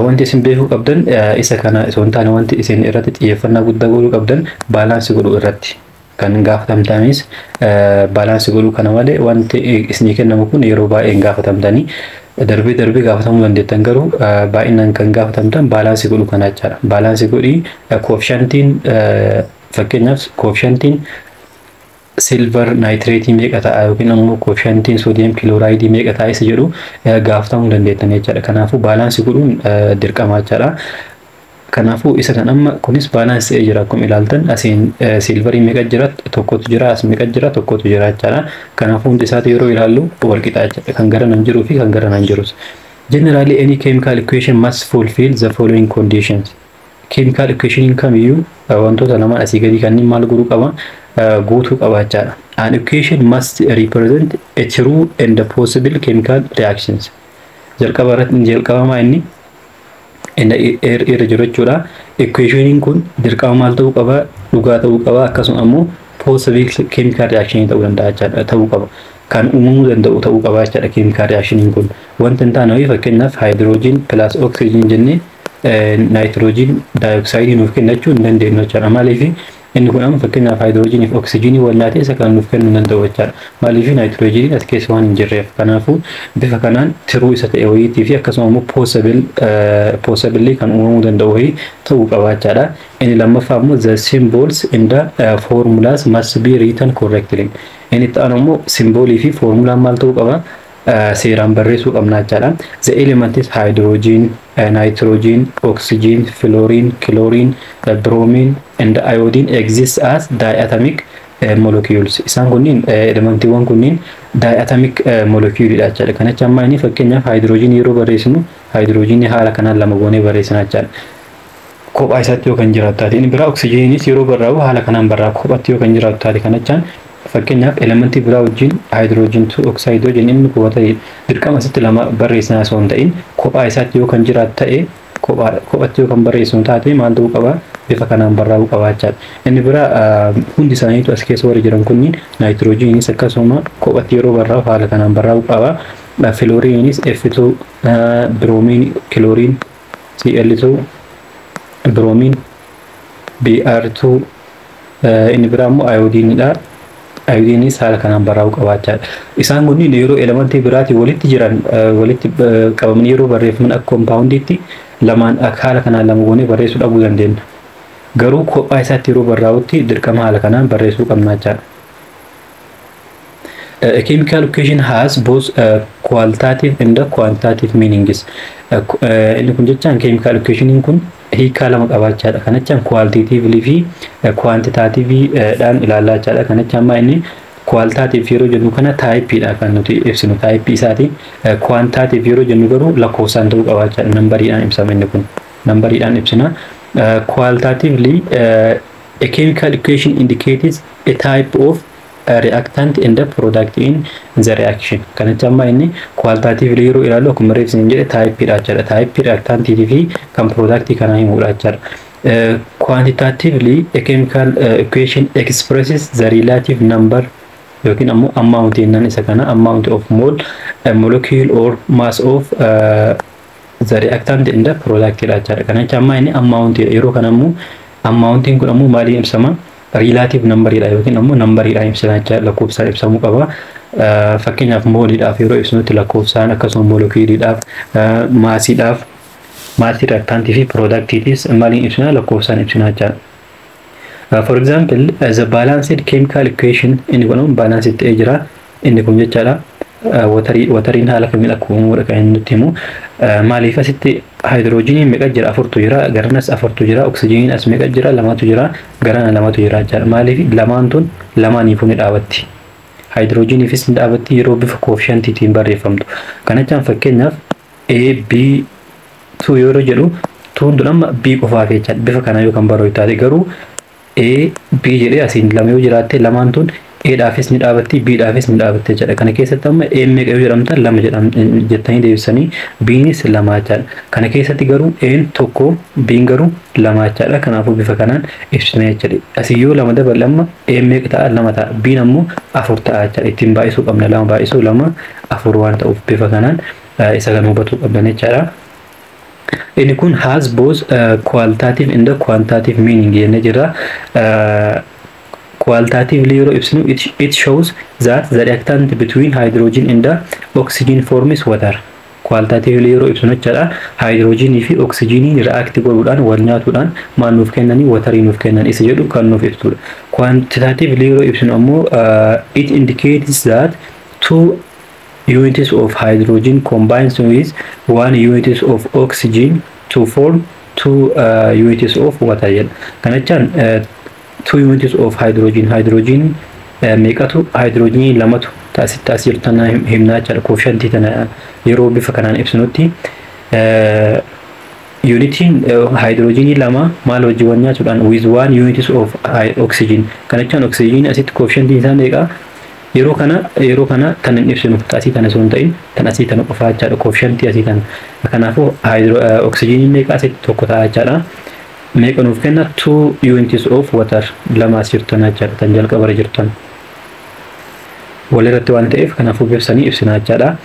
Wanti isin beekuu qabdan isa kana osoo hin taane, wanti isin irratti xiyyeeffannaa guddaa godhuu qabdan balance godhuu irratti. Kan gaafatamtanis balance godhuu kana malee wanti isinii kennamu kun yeroo baay'ee hin gaafatamtanii. Darbee darbee gaafatamuu dandeettan, garuu baay'inaan kan gaafatamtan balance godhuu kana jechaadha. Balance godhii coefficientiin, fakkeenyaaf coefficientiin silver nitrateii meeqa ta'a yookiin ammoo coefficientiin sodium chlorideii meeqa ta'a isa jedhu gaafatamuu dandeettan jechaadha. Kanaafuu balance godhuun dirqama jechaadha. Kanaafuu isa kan amma kunis balance ta'ee jira. Akkuma ilaaltan asiin silverii meeqa jira? Tokkotu jira. As meeqa jira? Tokkotu jira jechaadha. Kanaafuu hundi isaati yeroo ilaallu wal qixa jechaadha. Kan gara nan jiruu fi kan gara nan jirus. Generally, any chemical equation must fulfill the following conditions. Chemical equation kamiyyuu wantoota lamaan asii gadii kanneen maal godhuu qaba? Guutuu qaba jechaadha. An equation must represent a true and possible chemical reactions. Jalqaba irratti jalqabamaa inni inni irra jiru jechuudha. Equationiin kun dirqama maal ta'uu qaba? Dhugaa ta'uu qaba. Akkasuma ammoo possible chemical reaction ta'uu danda'a jechaadha, ta'uu qaba. Kan uumamuu danda'u ta'uu qaba jechaadha chemical reactioniin kun. Wanta hin taane fakkeenyaaf hydrogen plus oxygen jennee nitrogen dioxideii nuuf kenna jechuu hin dandeenyu jechaadha. Maaliif? Inni kun amma fakkeenyaaf hydrogenii fi oxygenii wal nyaatee isa kan nuuf kennuu hin danda'u jechaadha. Maaliif? Nitrogeniin as keessa waan hin jirreef. Kanaafuu bifa kanaan true isa ta'e wayiitii fi akkasuma immoo possibly kan uumamuu danda'u wayii ta'uu qaba jechaadha. Inni lammaffaa immoo the symbols in the formulas must be written correctly. Inni itti aanu immoo symbolii fi formulaan maal ta'uu qaba? Seeraan barreessuu qabna jechaadha. The element is hydrogen, nitrogen, oxygen, fluorine, chlorine, bromine and iodine exist as diatomic molecules. Isaan kunniin, elementiiwwan kunniin diatomic molecule dha jechaadha. Kana jecha amma inni fakkeenyaaf hydrogen yeroo barreessinu hydrogen haala kanaan lama goonee barreessina jechaadha. Kophaa isaatti yoo kan jiraatu taate. Inni biraa oxygeniinis yeroo barraa'u haala kanaan barraa'a, kophaatti yoo kan jiraatu taate. Kana jechaan Fakkeenyaaf, elementii biraa wajjin hydrogen 2 oxide yoo jennu, inni kun waterii dirqama asitti lama barreessinaa osoo hin ta'in, kophaa isaatti yoo kan jiraatu ta'e, kophatti yoo kan barreessinu taate, maal ta'uu qaba? Bifa kanaan barraa'uu qaba jechaadha. Inni biraa hundi isaaniitu as keessa warri jiran kunniin, naayitiroojiinis akkasuma kophatti yeroo barraa'u haala kanaan barraa'uu qaba. Filooriinis F2, bromine, chlorine Cl2, bromine Br2, inni biraa immoo ayoodiinidha. Ayoodiinis haala kanaan barraa'uu qabaachaadha. Isaan kunniin yeroo elementii biraatiin walitti jiran, walitti qabamanii yeroo barreeffaman, akka koompaawundiitti lamaan haala kanaan lama goonee barreessuu dhabuu dandeenya. Garuu kophaa isaatti yeroo barraa'utti dirqama haala kanaan barreessuu qabna jechaadha. A chemical equation has both qualitative and quantitative meanings. Inni kun jechaan chemical equationiin kun hiikaa lama qabaachaadha. Kana jechaan qualitatively fi quantitatively dhaan ilaallaa jechaadha. Kana jechaan maa inni qualitative yeroo jennu kana typeiidha kan nuti ibsinu, typeii isaati. Quantitative yeroo jennu garuu lakkoofsaan ta'uu qabaachaadha. Numberiidhaan ibsama inni kun. Numberiidhaan ibsina. Qualitatively, a chemical equation indicates a type of reactant and the product in the reaction. Kana jecha inni qualitatively yeroo ilaallu, akkuma reefsi jedhe, typeiidha jechaadha. Typeii reactantii fi kan productii kanaa himuudha jechaadha. Quantitatively, a chemical equation expresses the relative number yookiin ammoo amount jennaan isa kana, amount of mole, molecule or mass of the reactant and the product dha jechaadha. Kana jecha amma inni amount yeroo kana ammoo amountiin kun ammoo maaliin ibsama? Relative numberiidha yookiin ammoo numberiidhaan ibsama jechaadha. Lakkoofsaan ibsamuu qaba. Fakkeenyaaf, mooliidhaaf yeroo ibsinutti lakkoofsaan, akkasuma moleculeiidhaaf, massiidhaaf, massii reactantii fi productiitis maaliin ibsina? Lakkoofsaan ibsina jechaadha. For example, the balanced chemical equation, inni kun balanced ta'ee jira. Inni kun jechaadha. Wateriin haala kamiin akka uumamudha kan inni nutti himu. Maaliif asitti haayidroojiniin meeqa jira? Afurtu jira. Garanas afurtu jira. Oksijiiniin as meeqa jira? Lamatu jira. Garana lamatu jira jechaadha. Maaliif lamaan tun lamaaniifuu ni dhaabatti? Haayidroojiniifis ni dhaabatti yeroo bifa coefficientiitiin barreeffamtu. Kana jechaan fakkeenyaaf A, B, 2 yeroo jedhu, tuun tun amma B qofaaf jechaadha. Bifa kana yoo kan barreeffamu taate garuu A, B jedhee asiin lama yoo jiraatte, lamaan tun A dhaafis ni dhaabatti, B dhaafis ni dhaabatti jechaadha. Kana keessatti amma A meeqa yoo jedhamtan, lama jettanii deebisanii, B'nis lama jechaadha. Kana keessatti garuu A'n tokko, B'n garuu lama jechaadha. Kanaafuu bifa kanaan ibsina jechaadha. Asii yoo lama daballe amma A meeqa ta'a? Lama ta'a. B'n ammoo afur ta'a jechaadha. Ittiin baay'isuu qabna. Lama baay'isuu lama afur waan ta'uuf bifa kanaan isa kan hubatuu qabdan jechaadha. Inni kun has both qualitative and quantitative meaning jennee jirra. Qualitatively yeroo ibsinu, it shows that the reactant between hydrogen and the oxygen forms water. Qualitatively yeroo ibsinu jechaadha. Hydrogenii fi oxygenii react godhuudhaan, wal nyaatuudhaan maal nuuf kennanii? Waterii nuuf kennan isa jedhu kan nuuf ibsudha. Quantitatively yeroo ibsinu ammoo, it indicates that two units of hydrogen combines with one unit of oxygen to form two units of water jedha. Kana jechaan two units of hydrogen, hydrogen meeqatu? Hydrogenii lamatu taasitti as jirtu tana himnaa jechaadha. Coefficientii tana yeroo bifa kanaan ibsinutti, unitiin hydrogenii lama maal wajjin wal nyaatuudhaan? With one unit of oxygen. Kana jechaan oxygen asitti coefficientiin isaa meeqa? Yeroo kana tan hin ibsinu, asii tana osoo hin ta'in tan asii tana qofaa jechaadha, coefficientii asii tana. Kanaafuu oxygeniin meeqa asitti? Tokko ta'a jechaadha. Meeqa nuuf kenna? Two units of water, lama as jirtan jechaadha, tan jalqabarra jirtan walirratti waan ta'eef kanaafuu bifsanii ibsina jechaadha.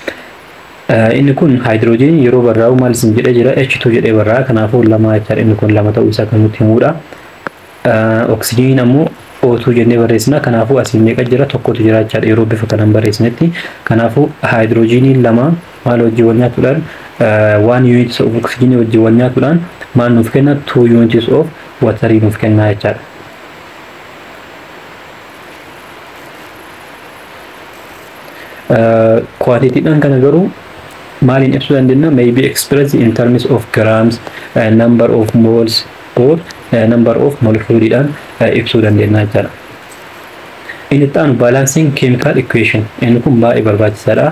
Inni kun haayidroojiniin yeroo barraa'u maal isin jedhee jira? H2 jedhee barraa'a. Kanaafuu lama jechaadha. Inni kun lama ta'uu isaa kan nutti himudha. Oksijiniin ammoo O2 jennee barreessina. Kanaafuu asiin meeqa jira? Tokkotu jira jechaadha yeroo bifa kanaan barreessinetti. Kanaafuu haayidroojiniin lama maal wajjin wal nyaatuudhaan? One units of oksijiinii wajjin wal nyaatuudhaan maal nuuf kenna? Two units of waterii nuuf kenna jechaadha. Quantitydhaan kana garuu maaliin ibsuu dandeenya? May be expressed in terms of grams, number of moles or number of moleculeidhaan ibsuu dandeenya jechaadha. Inni itti aanu balancing chemical equation. Inni kun baay'ee barbaachisaadha.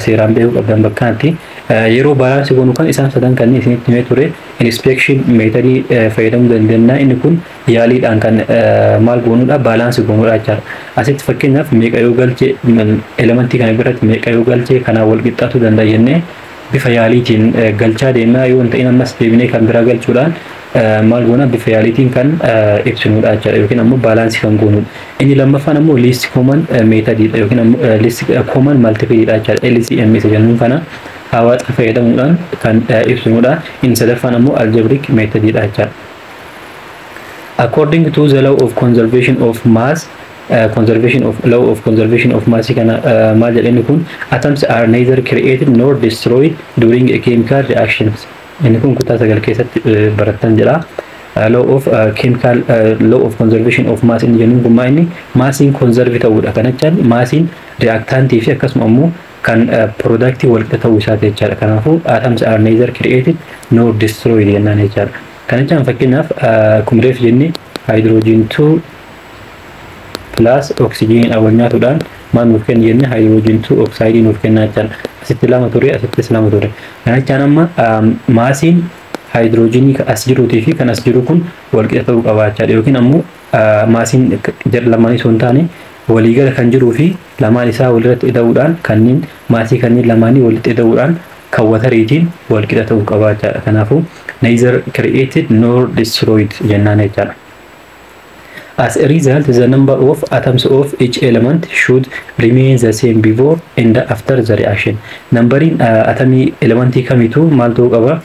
Seeraan beekuu qabdan bakka kanatti. Yeroo balance goonu kan isaan sadan kanneen isinitti himee ture, inspection methodii fayyadamuu dandeenya. Inni kun yaaliidhaan kan maal goonuudha, balance goonuudha jechaadha. Asitti fakkeenyaaf meeqa yoo galche, elementii kana biratti meeqa yoo galche kanaan wal qixxaatuu danda'a jennee bifa yaaliitiin galchaa deemnaa. Yoo hin ta'in ammas deebinee kan biraa galchuudhaan maal goona, bifa yaaliitiin kan ibsinudha jechaadha yookiin ammoo balance kan goonudha. Inni lammaffaan ammoo least common methodiidha yookiin ammoo least common multipleiidha jechaadha. LCM isa jennuun kana hawaasa fayyadamuudhaan kan ibsinudha. Inni sadaffaan ammoo algebraic methodiidha jechaadha. According to the law of conservation of mass, conservation of law of conservation of mass kana maal jedhani kun, atoms are neither created nor destroyed during a chemical reactions. Inni kun kutaa 9 keessatti barattan jedha. Law of chemical law of conservation of mass inni jennuun kun maa inni massiin conserve ta'uudha. Kana jechaan massiin reactantii fi akkasuma ammoo kan productii walqixa ta'uu isaati jechaadha. Kanaafuu atoms are neither created nor destroyed jennaan jechaadha. Kana jechaan fakkeenyaaf akkuma reef jenne hydrogen 2 plus oxygen wal nyaatuudhaan maal nuuf kenna jenne, hydrogen 2 oxide nuuf kenna jechaadha. Asitti lama ture, asittis lama ture. Kana jechaan amma massiin hydrogenii as jiruutii fi kan as jiru kun walqixa ta'uu qaba jechaadha. Yookiin ammoo massiin jara lamaanii osoo hin taane waliigala kan jiruu fi lamaan isaa walirratti ida'uudhaan, kanneen massii kanneen lamaanii walitti ida'uudhaan kan wateriitiin walqixa ta'uu qaba jechaadha. Kanaafuu neither created nor destroyed jennaan jechaadha. As a result, the number of atoms of each element should remain the same before and after the reaction. Numberiin atomii elementii kamiituu maal ta'uu qaba?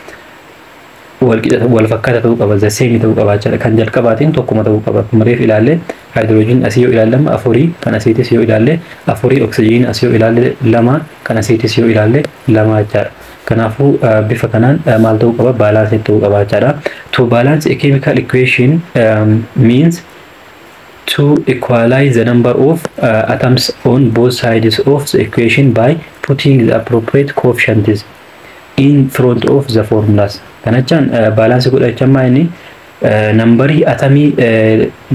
Wal fakkaata ta'uu qaba. The same ta'uu qaba jechaadha. Kan jalqabaatiin tokkuma ta'uu qaba. Akkuma reef ilaalle hydrogen asii yoo ilaalle afurii, kan asiitis yoo ilaalle afurii, oxygen asii yoo ilaalle lama, kan asiitis yoo ilaalle lama jechaadha. Kanaafuu bifa kanaan maal ta'uu qaba? Balance ta'uu qaba jechaadha. To balance a chemical equation means to equalize the number of atoms on both sides of the equation by putting the appropriate coefficients in front of the formulas. Kana jechaan balance godhachaa maa inni numberii atomii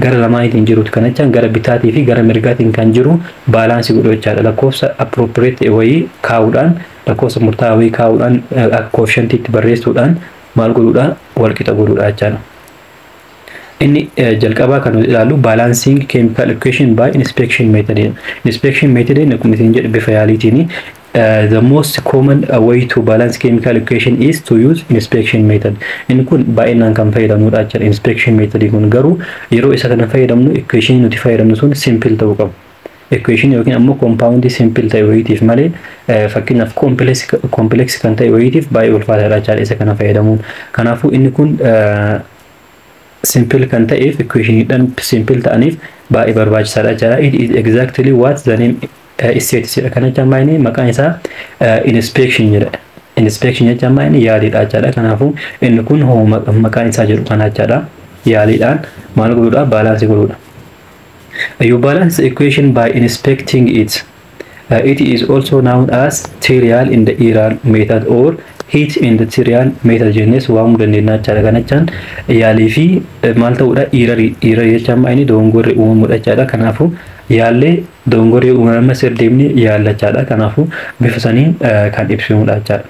gara lamaaniitiin jirutu, kana jechaan gara bitaatii fi gara mirgaatiin kan jiru balance godhu jechaadha. Lakkoofsa appropriate wayii kaa'uudhaan, lakkoofsa murtaa'aa wayii kaa'uudhaan, akka coefficientiitti barreessuudhaan maal godhuudha, walqixa godhuudha jechaadha. Inni jalqabaa kan nuti ilaallu balancing chemical equation by inspection method. Inspection method akkuma isin jedhe bifa yaaliitiin. The most common way to balance chemical equation is to use inspection method. Inni kun baay'inaan kan fayyadamnudha jechuudha. Inspection method kun garuu yeroo isa kana fayyadamnu equation nuti fayyadamnu sun simple ta'uu qabu. Equation yookiin ammoo compound simple ta'e wayiitiif malee fakkeenyaaf complex kan ta'e wayiitiif baay'ee ulfaataadha jechuudha isa kana fayyadamuun. Kanaafuu inni kun simple kan ta'eef, equationiidhaan simple ta'aniif baay'ee barbaachisaadha jechuudha. It is exactly what the name states jedha. Kana jechaan maayini maqaan isaa inspection jedha. Inspection jechaan maayini yaaliidha jechaadha. Kanaafuu inni kun maqaan isaa jedhu kana jechaadha. Yaaliidhaan maal godhuudha? Balance godhuudha. You balance the equation by inspecting it. It is also known as trial and the error method or hit and the trial method jennees waamuu dandeenya jechaadha. Kana jechaan yaalii fi maal ta'uudha, errorii. Errorii jechaan maayini dogongorri uumamuudha jechaadha. Kanaafuu yaallee dogongorri uumama sirdeemni yaalla jechaadha. Kanaafuu bifa saniin kan ibsinudha jechaadha.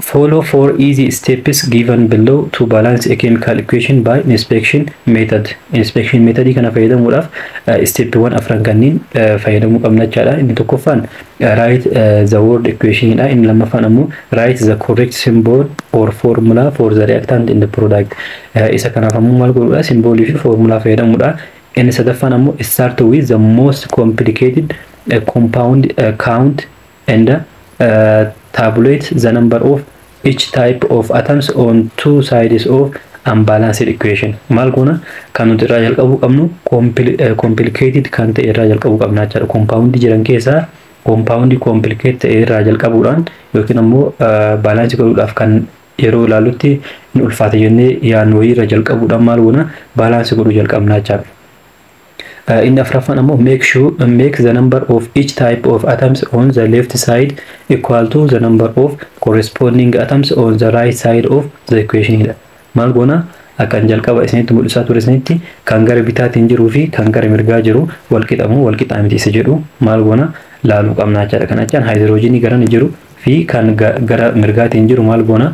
Follow four easy steps given below to balance a chemical equation by inspection method. Inspection method kana fayyadamuudhaaf steppiiwwan afran kanneen fayyadamuu qabna jechaadha. Inni tokkoffaan write the word equation dha. Inni lammaffaan ammoo write the correct symbol or formula for the reactant in the product. Isa kanaaf ammoo maal godhuudha? Symbolii fi formula fayyadamuudha. Inni sadaffaan ammoo start with the most complicated compound, count and tabulate the number of each type of atoms on two sides of unbalanced equation. Maal goona? Kan nuti irraa jalqabuu qabnu complicated kan ta'e irraa jalqabuu qabna jechaadha. Compound jiran keessaa compound complicated ta'e irraa jalqabuudhaan yookiin ammoo balance godhuudhaaf kan yeroo ilaallutti ni ulfaata jennee yaadnu wayii irraa jalqabuudhaan maal goona, balance godhuu jalqabna jechaadha. Inni afuraffaan ammoo make the number of each type of atoms on the left side equal to the number of corresponding atoms on the right side of the equation dha. Maal goona? Akkan jalqaba isinitti mul'isaa ture isinitti, kan gara bitaatiin jiruu fi kan gara mirgaa jiru wal qixamu wal qixaa miti isa jedhu maal goona, laaluu qabna jechaadha. Kana jechaan haayidiroojiinii garana jiru fi kan gara mirgaatiin jiru maal goona?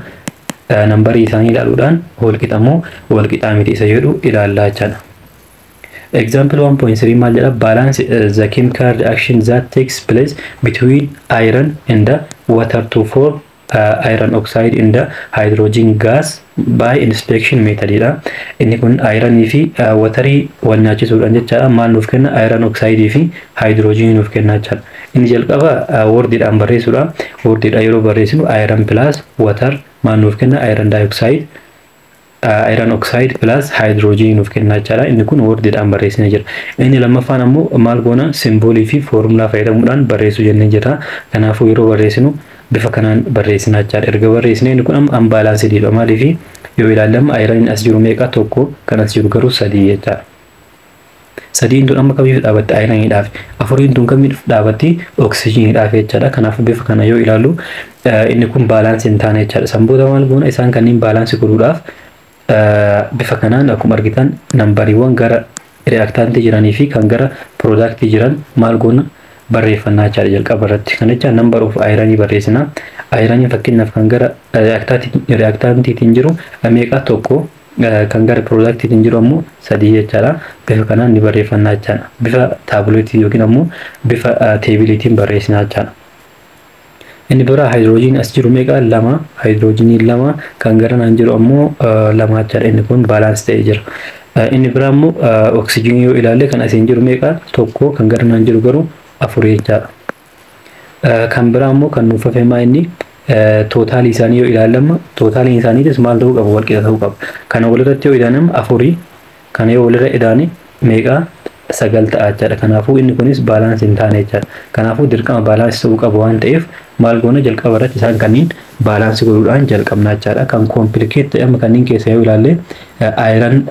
Numberii isaanii ilaaluudhaan walqixa moo walqixaa miti isa jedhu ilaallaa jechaadha. Example 1.3 maal jedha? Balance the chemical reaction that takes place between iron and the water to form iron oxide in the hydrogen gas by inspection method dha. Inni kun ironii fi waterii wal nyaachisuudhaan jechaadha. Maal nuuf kenna? Iron oxide fi hydrogen nuuf kenna jechaadha. Inni jalqaba wordiidhaan barreessuudha. Wordiidhaan yeroo barreessinu, iron plus water maal nuuf kenna? Iron dioxide, iron oxide plus hydrogen nuuf kenna jechaadha. Inni kun wordiidhaan barreessinee jira. Inni lammaffaan ammoo maal goona? Symbolii fi foormulaa fayyadamuudhaan barreessuu jennee jira. Kanaafuu yeroo barreessinu bifa kanaan barreessina jechaadha. Erga barreessinee, inni kun amma unbalancediidha. Maaliif yoo ilaallamu, ironiin as jiru meeqa? Tokko. Kan as jiru garuu sadii jechaadha. Sadiin tun amma kamiif dhaabatti? Ironiidhaaf. Afuriin tun kamiif dhaabatti? Oksijiiniidhaaf jechaadha. Kanaafuu bifa kana yoo ilaallu, inni kun balanceii hin taane jechaadha. San booda maal goona? Isaan kanneen balanceii godhuudhaaf bifa kanaan akkuma argitan numberiiwwan gara reactantii jiranii fi kan gara productii jiran maal goona? Barreeffannaa jechaadha jalqaba irratti. Kana jecha number of ironii barreessina. Ironii fakkeenyaaf kan gara reactantiitiin jiru meeqa? Tokko. Kan gara productiitiin jiru ammoo sadii jechaadha. Bifa kanaan ni barreeffannaa jechaadha. Bifa tabletii yookiin ammoo bifa tableiitiin barreessinaa jechaadha. Inni biraa haayidroojiin as jiru meeqa? Lama. Haayidroojiiniin lama, kan garanaan jiru ammoo lama jechaadha. Inni kun balance ta'ee jira. Inni biraa immoo oksijiinii yoo ilaalle, kan asiin jiru meeqa? Tokko. Kan garanaan jiru garuu afur jechaadha. Kan biraa immoo kan nuuf hafe maa inni? Totalii isaanii yoo ilaalama, totaliin isaaniitis maal ta'uu qaba? Walqixa ta'uu qaba. Kana walirratti yoo ilaalama afurii, kana yoo walirra idaane meeqa? Sagal ta'a jechaadha. Kanaafuu inni kunis balanceii hin taane jechaadha. Kanaafuu dirqama balanceii ta'uu qaba waan ta'eef, maal goona? Jalqaba irratti isaan kanneen balanceii godhuudhaan jalqabna jechaadha. Kan complicate ta'e amma kanneen keessa yoo ilaalle, iron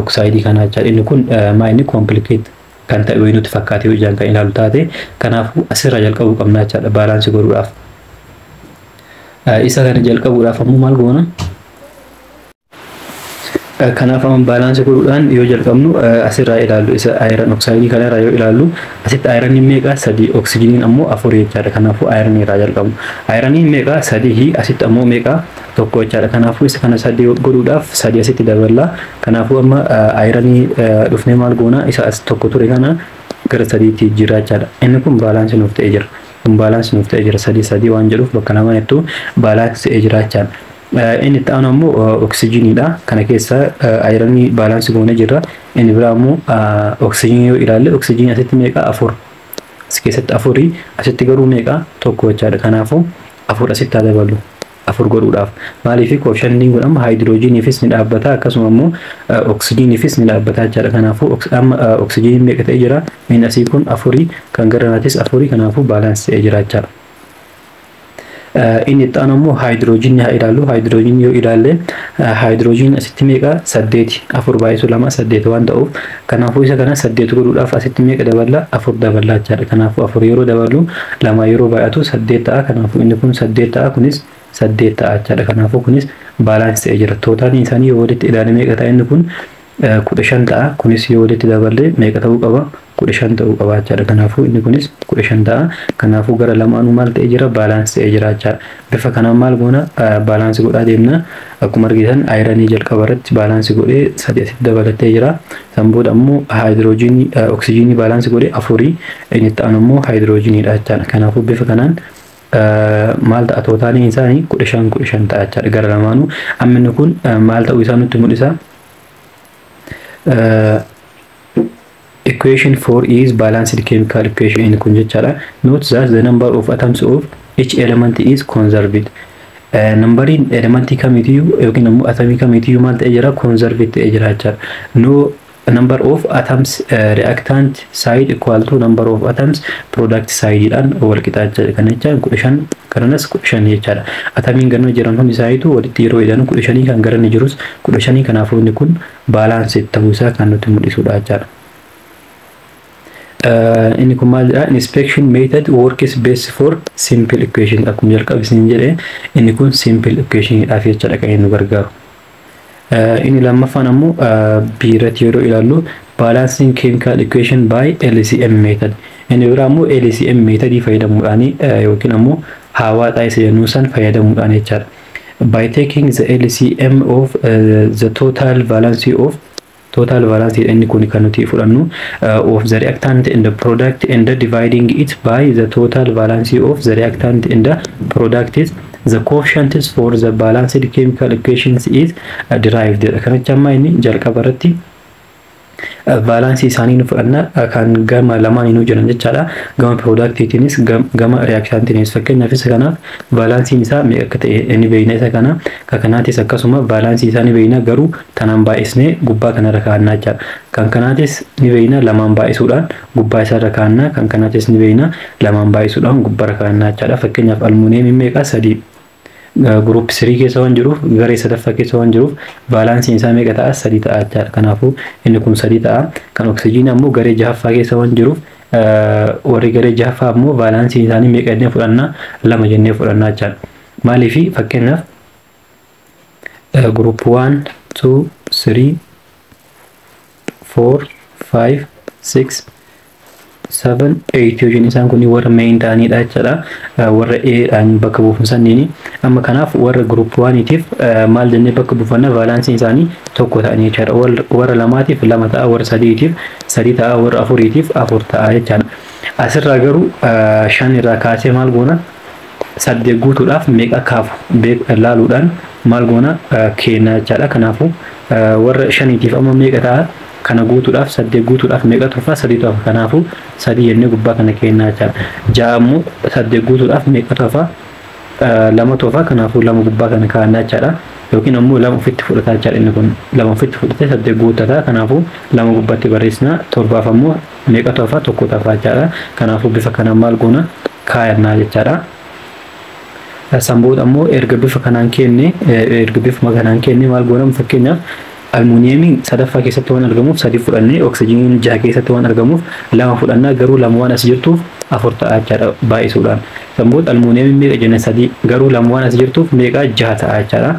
oxideii kana jechaadha. Inni kun maa inni complicate kan ta'e wayii nutti fakkaatee ijaan kan ilaalu taate, kanaafuu asirraa jalqabuu qabna jechaadha balanceii godhuudhaaf. Isa kana jalqabuudhaaf ammoo maal goona? Kanaaf amma balanceii godhuudhaan yoo jalqabnu, asirraa ilaallu, isa iron oxideii kanarraa yoo ilaallu, asitti ironiin meeqa? Sadii. Oksijiiniin ammoo afur jechaadha. Kanaafuu ironii irraa jalqabnu. Ironiin meeqa? Sadii. Asitti ammoo meeqa? Tokko jechaadha. Kanaafuu isa kana sadii godhuudhaaf sadii asitti daballa. Kanaafuu amma ironii dhufnee maal goona? Isa as tokko ture kana gara sadiitti jira jechaadha. Inni kun balanceii nuuf ta'ee jira. Kun balanceii nuuf ta'ee jira. Sadii sadii waan jedhuuf bakka lamaanittuu balanceii ta'ee jira jechaadha. Inni itti aanu ammoo oksijiiniidha. Kana keessa ironii balanceii goonee jirra. Inni biraa ammoo oksijiinii yoo ilaalle, oksijiinii asitti meeqa? Afur. As keessatti afurii, asitti garuu meeqa? Tokko jechaadha. Kanaafuu afur asitti haa daballu. Afur godhuudhaaf. Maaliif? Coefficientiin kun amma haayidroojiniifis ni dhaabbata, akkasuma ammoo oksijiiniifis ni dhaabbata jechaadha. Kanaafuu amma oksijiiniin meeqa ta'ee jira? Inni asii kun afurii, kan garanaatis afurii, kanaafuu balanceii ta'ee jira jechaadha. Inni itti aanu ammoo haayidroojinii haa ilaallu. Haayidroojinii yoo ilaalle, haayidroojiin asitti meeqa? Saddeeti. Afur baay'isu lama saddeet waan ta'uuf, kanaafuu isa kana saddeet godhuudhaaf asitti meeqa daballa? Afur daballa jechaadha. Kanaafuu afur yeroo daballu, lama yeroo baay'atu saddeet ta'a. Kanaafuu inni kun saddeet ta'a, kunis saddeet ta'a jechaadha. Kanaafuu kunis balanceii ta'ee jira. Totaliin isaanii yoo walitti ilaale meeqa ta'a? Inni kun 15 ta'a. Kunis yoo walitti daballee meeqa ta'uu qaba? 15 ta'uu qaba jechaadha. Kanaafuu inni kunis 15 ta'a. Kanaafuu gara lamaanuu maal ta'ee jira? Balanceii ta'ee jira jechaadha. Bifa kanaan maal goona? Balanceii godhaa deemna. Akkuma argitan ironii jalqaba irratti balanceii godhee sadi asitti dabalatee jira. San booda ammoo haayidroojiinii, oksijiinii balanceii godhee afurii, inni itti aanu immoo haayidroojiiniidha jechaadha. Kanaafuu bifa kanaan maal ta'a? Totaliin isaanii 15 15 ta'a jechaadha gara lamaanuu. Amma inni kun maal ta'uu isaa nutti mul'isa? Equation 4 is balanced chemical equation inni kun jechaadha. Note that the number of atoms of each element is conserved. Numberiin elementii kamiitiyyuu yookiin immoo atomii kamiitiyyuu maal ta'ee jira? Conserved ta'ee jira jechaadha. No number of atoms reactant side equal to number of atoms product side dhaan wal qixa jechaadha. Kana jechaan 15, kananas 15 jechaadha. Atomiin garana jiran hundi isaaniitu walitti yeroo jedhan 15, kan garana jirus 15, kanaafuu inni kun balanceii ta'uu isaa kan nutti mul'isudha jechaadha. Inni kun maal jedha? Inspection method works best for simple equation. Akkuma jalqaba isin jedhe, inni kun simple equation dhaaf jechaadha kan inni nu gargaaru. Inni lammaffaan ammoo biirratti yeroo ilaallu, balancing chemical equation by LCM method. Inni biraa ammoo LCM methodii fayyadamuudhaan yookiin ammoo Hawaaxaa isa jennuu san fayyadamuudhaan jechaadha. By taking the LCM of the total valency of, total valence inni kun kan nuti fudhannu, of the reactant and the product and dividing it by the total valency of the reactant and the product is the coefficients for the balanced chemical equations is derived. Kanacha amma inni jalqaba irratti valency isaanii nu fudhanna, kan gama lamaaniinuu jiran jechaadha. Gama productiitiinis gama reactantiinis. Fakkeenyaaf, isa kanaaf valencyn isaa meeqa akka ta'e ni beekna, isa kana kan kanaatis akkasuma valency isaa ni beekna, garuu tanaan baay'isnee gubbaa kanarra kaa'annaa jechaadha. Kan kanaatis ni beekna, lamaan baay'isuudhaan gubbaa isaarra kaa'annaa. Kan kanaatis ni beekna, lamaan baay'isuudhaan gubbaarra kaa'annaa jechaadha. Fakkeenyaaf, almuuniyeemiin meeqa? Sadii. Group 3 keessa waan jiruuf, garee sadaffaa keessa waan jiruuf, valencyn isaa meeqa ta'a? Sadii ta'a jechaadha. Kanaafuu inni kun sadii ta'a. Kan oksijiinii ammoo garee jahaffaa keessa waan jiruuf, warri garee jahaffaa ammoo valencyn isaanii meeqa jennee fudhannaa? Lama jennee fudhannaa jechaadha. Maaliifi, fakkeenyaaf, group 1, 2, 3, 4, 5, 6, 7, 8 yoo jennu, isaan kun warra main ta'anidha jechaadha. Warra A dhaan bakka buufamu sanniini. Amma kanaaf warra group 1tiif maal jennee bakka buufanna? Valencyn isaanii tokko ta'anii jechaadha. Warra lamaatiif lama ta'a, warra sadiitiif sadii ta'a, warra afuriitiif afur ta'a jechaadha. Asirraa garuu shan irraa kaasee maal goona? Saddeet guutuudhaaf meeqa kaafu laaluudhaan maal goona? Kenna jechaadha. Kanaafuu warra shaniitiif amma meeqa ta'a? Kana guutuudhaaf, saddeet guutuudhaaf meeqa hafa? Sadiitu hafa. Kanaafuu sadii jennee gubbaa kana kennaa jechaadha. Ja'a immoo saddeet guutuudhaaf meeqatu hafa? Lamatu hafa. Kanaafuu lama gubbaa kana kaa'annaa jechaadha. Yookiin ammoo lama ofitti fudhataa jechaadha. Inni kun lama ofitti fudhatee saddeet guuttataa. Kanaafuu lama gubbaatti barreessina. Torbaaf ammoo meeqatu hafa? Tokkotu hafa jechaadha. Kanaafuu bifa kanaan maal goona? Kaayannaa jechaadha. San booda ammoo erga bifuma kanaan kenne maal goona? Fakkeenyaaf, almuuniyeemiin sadaffaa keessatti waan argamuuf sadii fudhannee, oksijiiniin jaha keessatti waan argamuuf lama fudhannaa, garuu lama waan as jirtuuf afur ta'a jechaadha baay'isuudhaan. San booda almuuniyeemiin meeqa jenne? Sadii, garuu lama waan as jirtuuf meeqa? Jaha ta'a jechaadha.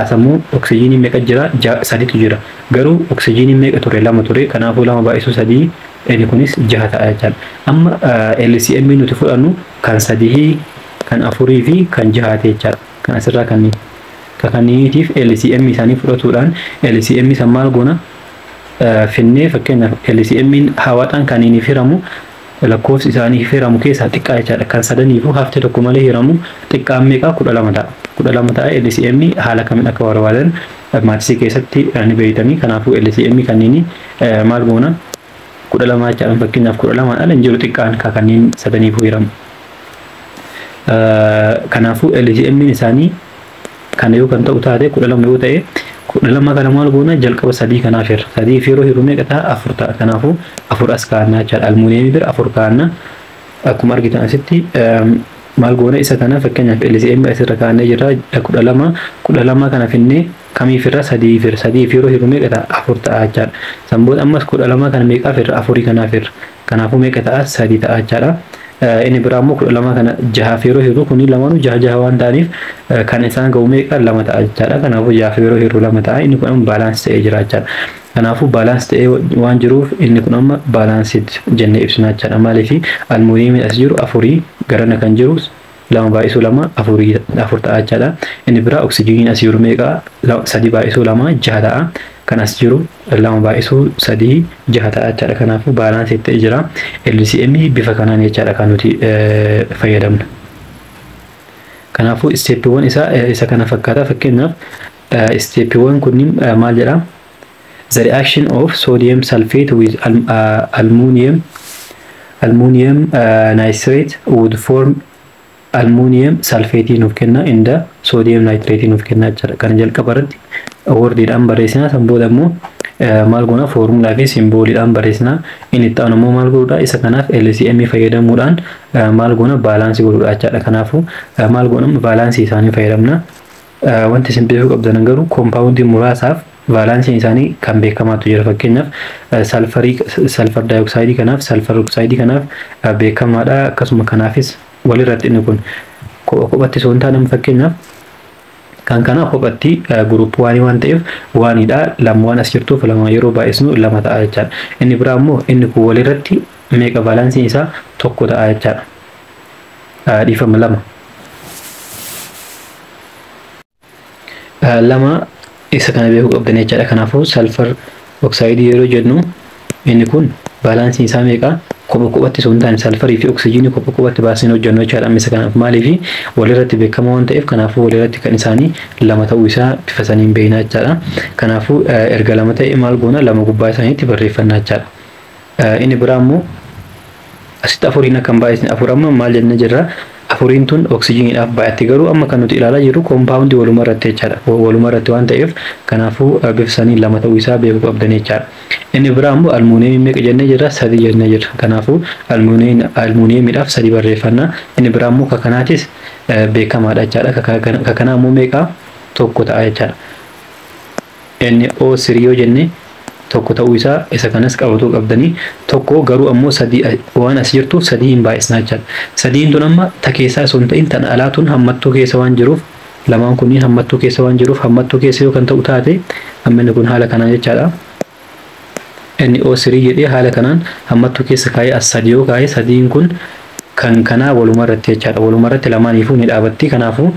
Asammoo oksijiiniin meeqa jira? Sadiitu jira. Garuu oksijiiniin meeqa ture? Lama ture. Kanaafuu lama baay'isuu sadii, inni kunis jaha ta'a jechaadha. Amma LCM nuti fudhannu kan sadii, kan afurii fi kan jahaati jechaadha. Kan asirraa kanneen. Kanniitiif LCM isaanii fudhatuudhaan LCM san maal goona? Finnee, fakkeenyaaf, LCM hawaadhaan kan inni hiramu, lakkoofsi isaanii hiramu keessaa xiqqaa jechaadha. Kan sadaniifuu haftee tokko malee hiramu xiqqaan meeqaa? 12 ta'a. 12 ta'a. LCM haala kamiin akka barbaadan maths keessatti ni beeytanii. Kanaafuu LCM kanneen maal goona? 12 jechaadha. Fakkeenyaaf, 12 ala hin jiru xiqqaan kanneen sadaniifuu hiramu. Kanaafuu LCM isaanii kana yoo kan ta'u taate, 12 yoo ta'e, 12 kana maal goona? Jalqaba sadii kanaaf hirra. Sadii fi yeroo hiru meeqa ta'a? Afur ta'a. Kanaafuu afur as kaa'annaa jechaadha. Almuuniyeemii bira afur kaa'anna. Akkuma argitan asitti maal goona? Isa kana, fakkeenyaaf, LCM asirra kaa'annee jirra, 12. 12 kana finnee kamiif irra? Sadii fi sadii fi yeroo hiru meeqa ta'a? Afur ta'a jechaadha. San booda ammas 12 kana meeqaaf irra? Afurii kanaaf irra. Kanaafuu meeqa ta'a? Sadii ta'a jechaadha. Inni biraa immoo 12 kana jahaaf yeroo hiru, kuni lamaanuu jaha jaha waan ta'aniif, kan isaan ga'u meeqa? Lama ta'a jechaadha. Kanaafuu jahaaf yeroo hiru lama ta'a. Inni kun amma balance ta'ee jira jechaadha. Kanaafuu balance ta'ee waan jiruuf, inni kun amma balanced jennee ibsina jechaadha. Maaliif? Almuuniyeemiin as jiru afurii, garana kan jiru lama baay'isuu lama afurii, afur ta'a jechaadha. Inni biraa oksijiiniin as jiru meeqa? Sadii baay'isuu lama jaha ta'a. Kan as jiru lama baay'isuu sadii jaha ta'a jechaadha. Kanaafuu balance ta'ee jira. LCM bifa kanaan jechaadha kan nuti fayyadamnu. Kanaafuu stepiiwwan isaa isa kana fakkaata. Fakkeenyaaf, stepiiwwan kunniin maal jedhaa? The reaction of sodium sulfate with aluminium nitrate would form aluminium sulfate nuuf kenna and the sodium nitrate nuuf kenna jechuudha. Kana jalqaba irratti wordiidhaan barreessina. San booda immoo maal goona? Foormulaa fi symboliidhaan barreessina. Inni itti aanu immoo maal godhuudha? Isa kanaaf LCM fayyadamuudhaan maal goona? Balance godhuudha jechaadha. Kanaafuu maal goona? Valency isaanii fayyadamna. Wanti isin beekuu qabdan garuu compoundii muraasaaf valencyn isaanii kan beekamaatu jira. Fakkeenyaaf, sulfurii, sulfur dioxide kanaaf, sulfur oxide kanaaf beekamaadha. Akkasuma kanaafis walirratti inni kun kophatti osoo hin taane, fakkeenyaaf, kan kana kophatti group one waan ta'eef onedha. Lama waan as jirtuuf lama yeroo baay'isnu lama ta'a jechaadha. Inni biraa immoo inni kun walirratti meeqa? Valencyn isaa tokko ta'a jechaadha. Dhiifama, lama. Lama isa kana beekuu qabdan jechaadha. Kanaafuu sulfur oxide yeroo jennu inni kun valence'iin isaa meeqa? Kopha kophatti osoo hin taane sulfurii fi oksijiinii kopha kophatti baasnee hojjennu jechaadha. Isa kanaaf maaliifi walirratti beekamaa waan ta'eef, kanaafuu walirratti kan isaanii lama ta'uu isaa bifa saniin beekna jechaadha. Kanaafuu erga lama ta'e maal goona? Lama gubbaa isaaniitti barreeffannaa jechaadha. Inni biraa immoo asitti afuriin akka hin baay'isne. Afur amma maal jennee jirra? Afuriin tun oksijiiniidhaaf baay'atti, garuu amma kan nuti ilaalaa jirru compoundii waluma irratti jechaadha. Waluma irratti waan ta'eef kanaafuu bifa saniin lama ta'uu isaa beekuu qabdan jechaadha. Inni biraa immoo almuuniyeemii meeqa jennee jirra? Sadi jennee jirra. Kanaafuu almuuniyeemiidhaaf sadi barreeffanna. Inni biraa immoo kakanaatis beekamaadha jechaadha. Kakanaa immoo meeqa? Tokko ta'a jechaadha. NO3 yoo jenne tokko ta'uu isaa isa kanas qabatuu qabdanii. Tokko garuu ammoo sadii waan as jirtuuf sadii hin baay'isnaa jechaadha. Sadiin tun amma ta keessaa osoo hin ta'in tan alaa tun hammattuu keessa waan jiruuf, lamaan kunniin hammattuu keessa waan jiruuf, hammattuu keessa yoo kan ta'u taate amma inni kun haala kanaan jechaadha. NO3 jedhee haala kanaan hammattuu keessa kaa'ee as sadi yoo kaa'ee, sadiin kun kan kanaa waluma irratti jechaadha. Waluma irratti lamaaniifuu ni dhaabatti. Kanaafuu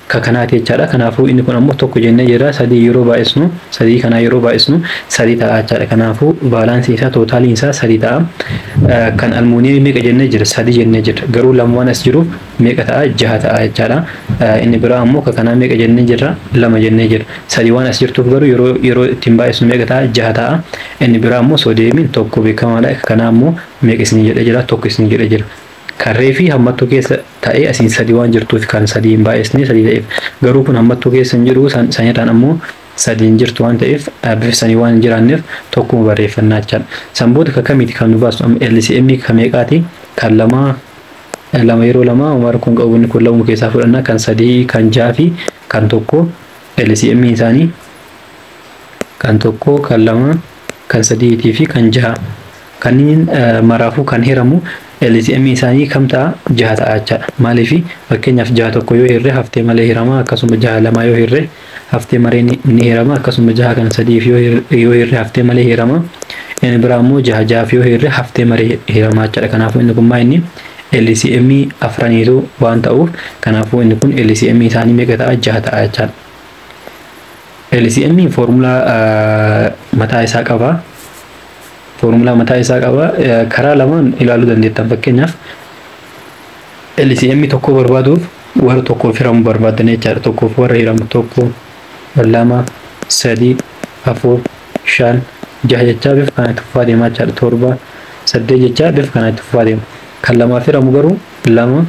ka kanaati jechaadha. Kanaafuu inni kun ammoo tokko jennee jirra. Sadii yeroo baay'isnu, sadii kanaa yeroo baay'isnu sadii ta'a jechaadha. Kanaafuu valence'iin isaa, total'iin isaa sadii ta'a. Kan almuuniyeemii meeqa jennee jira? Sadii jennee jira. Garuu lama waan as jiruuf meeqa ta'a? Jaha ta'a jechaadha. Inni biraa ammoo ka kanaa meeqa jennee jirra? Lama jennee jira. Sadii waan as jirtuuf garuu yeroo ittiin baay'isnu meeqa ta'a? Jaha ta'a. Inni biraa ammoo soodiyeemiin tokko beekamaadha. Ka kanaa ammoo meeqa isinii jedhee jira? Tokko isinii jedhee jira. Karree fi hammattuu keessa ta'ee asiin sadii waan jirtuuf kan sadii hin baay'isne sadii ta'eef, garuu kun hammattuu keessa hin jiru, sanirraan ammoo sadii hin jirtu waan ta'eef, bifa sanii waan hin jiraanneef tokkuma barreeffannaa jechaadha. San booda ka kamiiti kan nu baasu? Amma LCM ka meeqaati? Kan lamaa, lama yeroo lama umar kun qabu, inni kun lamuma keessaa fudhanna. Kan sadii, kan jaha fi kan tokko, LCM isaanii kan tokko, kan lama, kan sadiitii fi kan jaha, kanneen maraafuu kan hiramu LCM isaanii kam ta'a? Jaha ta'a jechaadha. Maaliif? Fakkeenyaaf jaha tokko yoo hirre haftee malee hirama, akkasuma jaha lama yoo hirre haftee malee ni hirama, akkasuma jaha kan sadiif yoo hirre haftee malee hirama. Inni biraa immoo jaha jahaaf yoo hirre haftee malee hirama jechaadha. Kanaafuu inni kun maa inni LCM afraniitu waan ta'uuf, kanaafuu inni kun LCM isaanii meeqa ta'a? Jaha ta'a jechaadha. LCM foormulaa mataa isaa qaba. Foormulaa mataa isaa qaba. Karaa lamaan ilaaluu dandeettan. Fakkeenyaaf LCM tokko barbaaduuf warra tokkoof hiramu barbaaddan jechaadha. Tokkoof warra hiramu tokko, lama, sadi, afur, shan, jaha jechaa bifa kanaan itti fufaa deemaa jechaadha. Torba, saddeet jechaa bifa kanaan itti fufaa deema. Kan lamaaf hiramu garuu lama,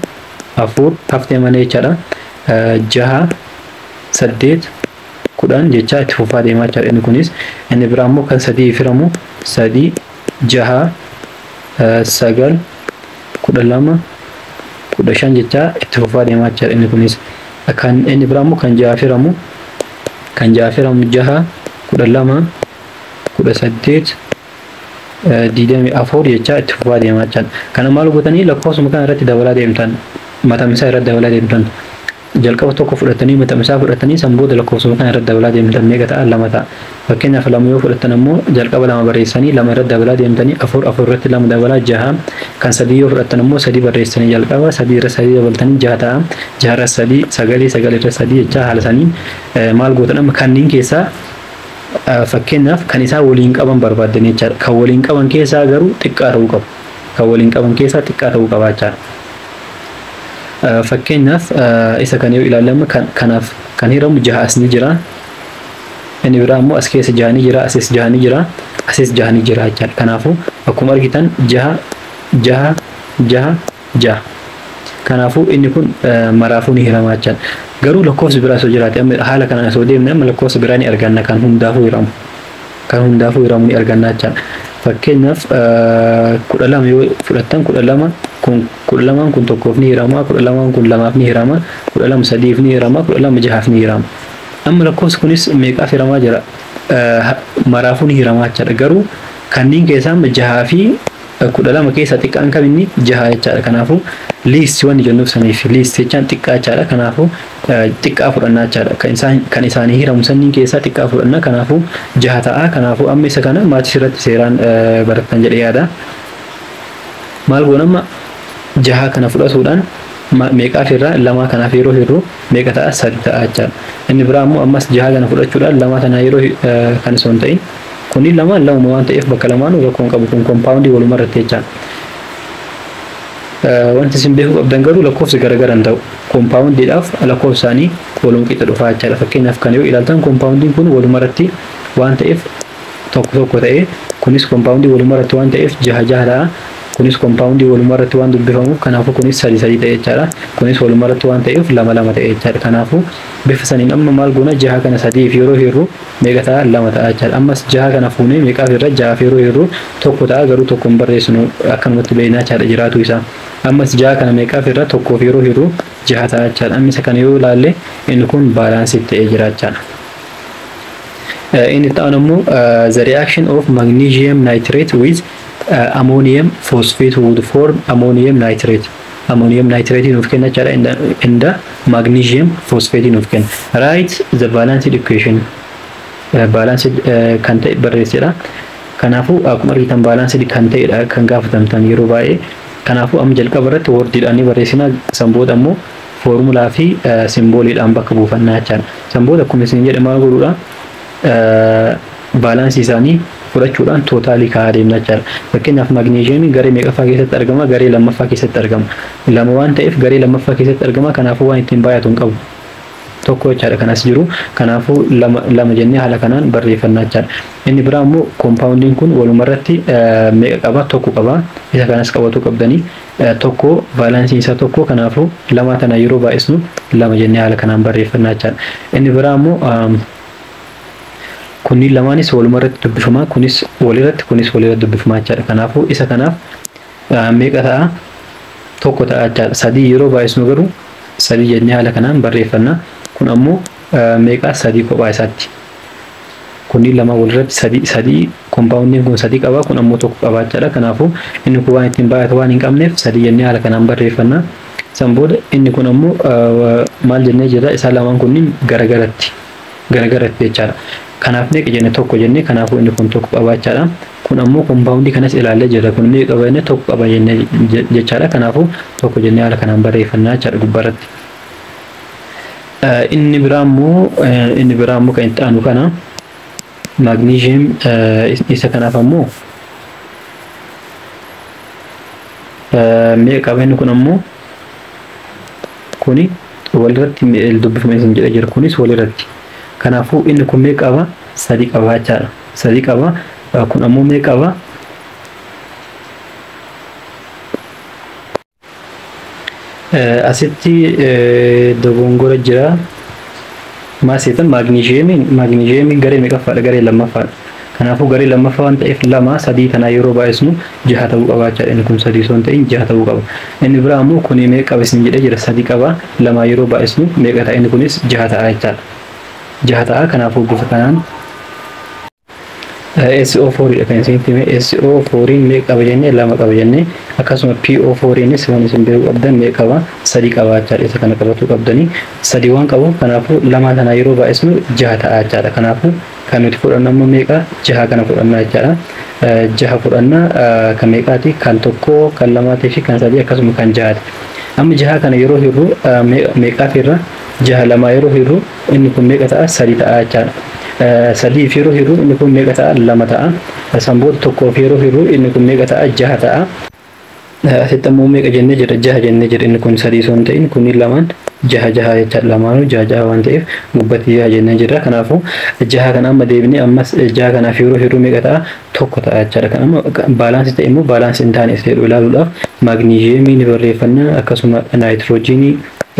afur, haftee malee jechaadha. Jaha, saddeet, 10 jechaa itti fufaa deemaa jechaadha. Inni kunis, inni biraa immoo kan sadiif hiramu sadii, jaha, sagal, 12, 15 jechaa itti fufaa deemaa jechaadha. Inni kunis kan inni biraa immoo kan jahaaf hiramu, kan jahaaf hiramu jaha, 12, 18, 24 jechaa itti fufaa deemaa jechaadha. Kana maal gootanii? Lakkoofsuma kana irratti dabalaa deemtan, matamsaa irratti dabalaa deemtan. Jalqaba tokko fudhatanii, matamsaa fudhatanii, san booda lakkoofsuma kana irratti dabalaa deemtan. Meeqa ta'a? Lama ta'a. Fakkeenyaaf lama yoo fudhatan ammoo jalqaba lama barreessanii lama irratti dabalaa deemtanii afur, afur irratti lama dabalaa jaha. Kan sadii yoo fudhatan ammoo sadii barreessanii jalqaba sadii irra sadii dabaltanii jaha ta'a. Jaha irra sadii sagalii, sagal irra sadii jechaa haala saniin maal gootan? Amma kanneen keessaa fakkeenyaaf kan isaan waliin qaban barbaaddan jechaadha. Kan waliin qaban keessaa garuu xiqqaa ta'uu qaba. Kan waliin qaban keessaa xiqqaa ta'uu qaba jechaadha. Fakkeenyaaf isa kan yoo ilaalle, kanaaf kan hiramu jaha as ni jira. Inni biraa immoo as keessa jaha ni jira, asis jaha ni jira, asis jaha ni jira jechaadha. Kanaafuu akkuma argitan jaha, jaha, jaha, jaha. Kanaafuu inni kun maraafuu ni hirama jechaadha. Garuu lakkoofsi biraa osoo jiraate, amma haala kanaan osoo deemne, amma lakkoofsa biraa ni arganna kan hundaafuu hiramu. Kan hundaafuu hiramu ni arganna jechaadha. Fakkeenyaaf 12 yoo fudhattan, 12 kun, 12n kun tokkoof ni hirama, 12n kun lamaaf ni hirama, 12 sadiif ni hirama, 12 jahaaf ni hirama. Amma lakkoofsi kunis meeqaaf hiramaa jira? Maraafuu ni hiramaa jechaadha. Garuu kanneen keessaa amma jahaa fi 12 keessaa xiqqaan kam inni? Jaha jechaadha. Kanaafuu least wanni jennuuf saniif, least jechaan xiqqaa jechaadha. Kanaafuu xiqqaa fudhannaa jechaadha. Kan isaanii hiramu sanniin keessaa xiqqaa fudhannaa. Kanaafuu jaha ta'a. Kanaafuu amma isa kana maths irratti seeraan barattan jedhee yaada. Maal goona amma? Jaha kana fudhatuudhaan Meeqaaf irraa? Lama kanaaf yeroo hirru meeqa ta'a? Sadi ta'a jechaadha. Inni biraa immoo ammas jaha kana fudhachuudhaan lama kana yeroo kan osoo hin ta'in, kuni lama lamuma waan ta'eef bakka lamaanuu rakkoo hin qabu, kun compoundii waluma irratti jechaadha. Wanti isin beekuu qabdan garuu lakkoofsi garagara hin ta'u. Compoundiidhaaf lakkoofsi isaanii waluma qixa dhufaa jechaadha. Fakkeenyaaf kan yoo ilaaltan compoundiin kun waluma irratti waan ta'eef tokko tokko ta'ee, kunis compoundii waluma irratti waan ta'eef jaha jaha ta'a. Kunis compoundii waluma irratti waan dubbifamuuf, kanaafuu kunis sadi sadi ta'e jechaadha. Kunis waluma irratti waan ta'eef lama lama ta'e jechaadha. Kanaafuu bifa saniin amma maal goona? Jaha kana sadiif yeroo hirru meeqa ta'a? Lama ta'a jechaadha. Ammas jaha kana fuunee meeqaaf irra? Jahaaf yeroo hirru tokko ta'a, garuu tokko hin barreessinu, akkanumatti beeknaa jechaadha jiraatu isaa. Ammas jaha kana meeqaaf irra? Tokkoof yeroo hirru jaha ta'a jechaadha. Amma isa kana yoo ilaalle inni kun balanced ta'ee jira jechaadha. Inni itti aanu immoo the reaction of magnesium nitrate with ammonium phosphate would form ammonium nitrate. Ammonium nitrate nuuf kenna jechaadha. And magnesium phosphate nuuf kenna. Write the balanced equation. Balanced kan ta'e barreessedha. Kanaafuu akkuma argitan balanced kan ta'edha kan gaafatamtan yeroo baay'ee. Kanaafuu amma jalqaba irratti wordiidhaan ni barreessina, san booda ammoo foormulaa fi symboliidhaan bakka buufannaa jechaadha. San booda akkuma isin jedhe maal godhuudha? Balanceii isaanii fudhachuudhaan totalii kaa'aa deemna jechaadha. Fakkeenyaaf magnesiumiin garee meeqaffaa keessatti argama? Garee lammaffaa keessatti argama. Lama waan ta'eef garee lammaffaa keessatti argama. Kanaafuu waan ittiin baay'atu hin qabu. Tokko jechaadha kanas jiru. Kanaafuu lama lama jennee haala kanaan barreeffannaa jechaadha. Inni biraa immoo compoundiin kun walumarratti meeqa qaba? Tokko qaba. Isa kanas qabatu qabdanii, tokko, valenceiin isaa tokko, kanaafuu lama tana yeroo baay'isnu lama jennee haala kanaan barreeffannaa jechaadha. Inni biraa immoo kunniin lamaanis walumarratti dubbifama. Kunis walirratti, kunis walirratti dubbifama jechaadha. Kanaafuu isa kanaaf meeqa ta'a? Tokko ta'a jechaadha. Sadii yeroo baay'isnu garuu sadii jennee haala kanaan barreeffanna. Kun ammoo meeqa? Sadii kophaa isaatti. Kunniin lama walirratti sadii sadii, compoundiin kun sadii qaba, kun ammoo tokko qaba jechaadha. Kanaafuu inni kun waan ittiin baay'atu waan hin qabneef sadii jennee haala kanaan barreeffanna. San booda inni kun ammoo maal jennee jirra? Isaan lamaan kunniin garagaratti garagaratti jechaadha. Kanaaf meeqa jenne? Tokko jenne, kanaafuu inni kun tokko qaba jechaadha. Kun ammoo compoundii kanas ilaallee jirra. Kun meeqa qaba jenne? Tokko qaba jenne jechaadha. Kanaafuu tokko jennee haala kanaan barreeffannaa jechaadha gubbaarratti. Inni biraa immoo kan itti aanu kana magnesium, isa kanaaf ammoo meeqa qaba? Inni kun ammoo kuni walirratti dubbifama isin jedha jira, kunis walirratti. Kanaafuu inni kun meeqa qaba? Sadi qaba jechaadha. Sadi qaba. Kun ammoo meeqa qaba? Asitti dogongora jira. Maal seetan? Magnesiumiin garee meeqaffaadha? Garee lammaffaadha. Kanaafuu garee lammaffaa waan ta'eef lama sadii tanaa yeroo baay'isnu jaha ta'uu qaba jechaadha. Inni kun sadii osoo hin ta'in jaha ta'uu qaba. Inni biraa immoo kuni meeqa qaba isin jedhee jira? Sadii qaba. Lama yeroo baay'isnu meeqa ta'a? Inni kunis jaha ta'a jechaadha. Jaha ta'a, kanaafuu bifa kanaan SO4 dha kan isinitti hime. SO4 meeqa qaba jennee? Lama qaba jennee. Akkasuma PO4nis waan isin beekuu qabdan meeqa qaba? Sadi qaba jechaadha. Isa kana qabatu qabdanii, sadi waan qabuuf kanaafuu lama kana yeroo baay'isnu jaha ta'a jechaadha. Kanaafuu kan nuti fudhannu amma meeqa? Jaha kana fudhannaa jechaadha. Jaha fudhannaa, kan meeqaati? Kan tokko, kan lamaatii fi kan sadii, akkasuma kan jahaati. Amma jaha kana yeroo hirru meeqaaf irra? Jaha lama yeroo hirru inni kun meeqa ta'a? Sadi ta'a jechaadha. Sadiif yeroo hirru inni kun meeqa ta'a? Lama ta'a. San booda tokkoof yeroo hirru inni kun meeqa ta'a? Jaha ta'a. Asitti ammoo meeqa jennee jira? Jaha jennee jira. Inni kun sadii osoo hin ta'in kunniin lamaan jaha jaha jechaadha. Lamaanuu jaha jaha waan ta'eef gubbatti jaha jennee jira. Kanaafuu jaha kana amma deebinee ammas jaha kanaaf yeroo hirru meeqa ta'a? Tokko ta'a jechaadha. Kan amma balanceii ta'e immoo balanceii hin taane isa jedhu ilaaluudhaaf magnesiumii ni barreeffanna, akkasuma naayitiroojiinii,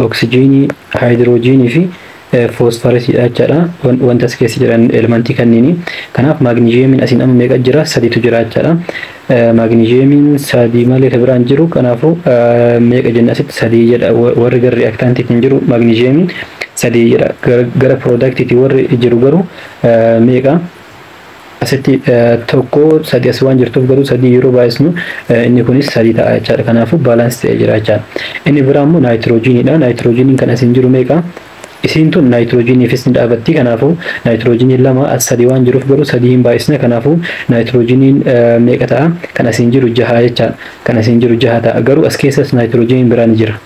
oksijiinii, haayidiroojiinii fi phosphorasiidha jechaadha. Wanta as keessa jiran elementii kanniini. Kanaaf magnesiumiin asiin amma meeqa jira? Sadiitu jira jechaadha. Magnesiumiin sadii malee kan biraan jiru, kanaafuu meeqa jenna asitti? Sadii jedha. Warri gara reactantiitiin jiru magnesiumiin sadii jedha. Gara productiitiin warri jiru garuu meeqa? Asitti tokko, sadii as waan jirtuuf garuu sadii yeroo baay'isnu inni kunis sadii ta'a jechaadha. Kanaafuu balance ta'ee jira jechaadha. Inni biraa immoo naayitiroojiiniidha. Naayitiroojiiniin kan asiin jiru meeqa? Isiin tun naayitiroojiiniifis ni dhaabatti. Kanaafuu naayitiroojiiniin lama, as sadii waan jiruuf garuu sadii hin baay'isne. Kanaafuu naayitiroojiiniin meeqa ta'a? Kan asiin jiru jaha jechaadha. Kan asiin jiru jaha ta'a. Garuu as keessas naayitiroojiiniin biraa ni jira.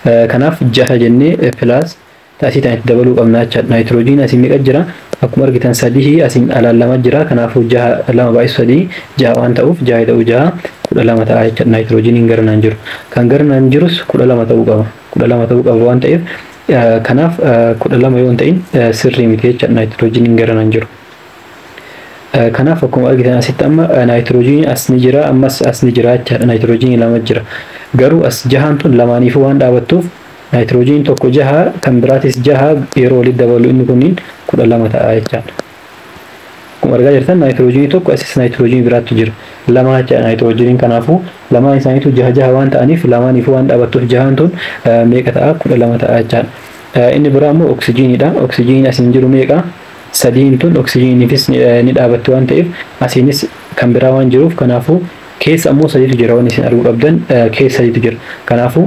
Kanaaf jaha jennee plus asii tan itti dabaluu qabna jechaadha. Naayitiroojiin asii meeqa jira? Akkuma argitan sadii, asiin alaan lama jira. Kanaafuu jaha, lama baay'isu sadii jaha waan ta'uuf, jaha ta'uu jaha 12 ta'a jechaadha. Naayitiroojiiniin garanaan jiru. Kan garanaan jirus 12 ta'uu qaba. 12 ta'uu qaba waan ta'eef, kanaaf 12 yoo hin ta'in sirrii miti jechaadha naayitiroojiiniin garanaan jiru. Kanaaf akkuma argitan asitti amma naayitiroojiiniin as ni jira, ammas as ni jira jechaadha. Naayitiroojiiniin lama jira. Garuu as jahaan tun lamaaniifuu waan dhaabattuuf, naayitiroojiin tokko jaha, kan biraatis jaha, yeroo walitti dabalu inni kunniin 12 ta'a jechaadha. Akkuma argaa jirtan naayitiroojiinii tokko, asis naayitiroojiinii biraattu jira. Lama jechaadha naayitiroojiiniin. Kanaafuu lamaan isaaniitu jaha jaha waan ta'aniif, lamaaniifuu waan dhaabattuuf, jahaan tun meeqa ta'a? 12 ta'a jechaadha. Inni biraa immoo oksijiiniidha. Oksijiiniin asiin jiru meeqa? Sadiin tun oksijiiniifis ni dhaabatti waan ta'eef, asiinis kan biraa waan jiruuf, kanaafuu keessa ammoo sadiitu jira. Wanni isin arguu qabdan keessa sadiitu jira. Kanaafuu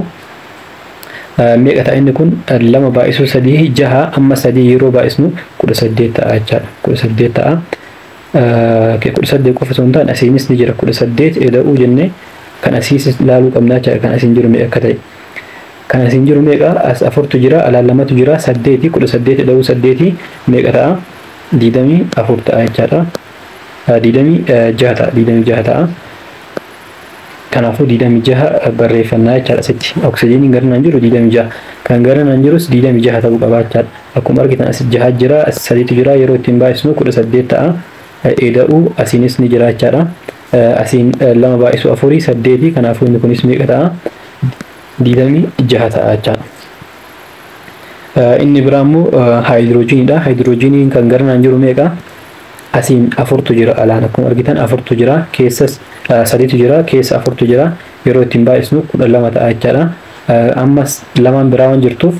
meeqa ta'a inni kun? Lama baay'isuu sadii jaha, amma sadii yeroo baay'isnu 18 ta'a jechaadha. 18 ta'a. 18 qofa osoo hin taane asiinis ni jira. 18 eda'uu jennee kan asiis ilaaluu qabna jechaadha, kan asiin jiru meeqa akka ta'e. Kan asiin jiru meeqa? As afurtu jira, alaan lamatu jira, saddeeti. 18 eda'uu saddeeti meeqa ta'a? 24 ta'a jechaadha. 26 ta'a, 26 ta'a. Kanaafuu 26 barreeffannaa jechaadha asitti. Oksijiiniin garanaan jiru 26. Kan garanaan jirus 26 ta'uu qaba jechaadha. Akkuma argitan as jaha jira, as sadiitu jira, yeroo ittiin baay'isnu 18 ta'a. Eda'uu asiinis ni jira jechaadha. Asiin lama baay'isuu afurii saddeeti, kanaafuu inni kunis meeqa ta'a? 26 ta'a jechaadha. Inni biraa immoo haayidiroojiiniidha. Haayidiroojiiniin kan garanaan jiru meeqa? Asiin afurtu jira, alaan akkuma argitan afurtu jira, keessas sadiitu jira, keessa afurtu jira, yeroo ittiin baay'isnu 12 ta'a jechaadha. Ammas lamaan biraa waan jirtuuf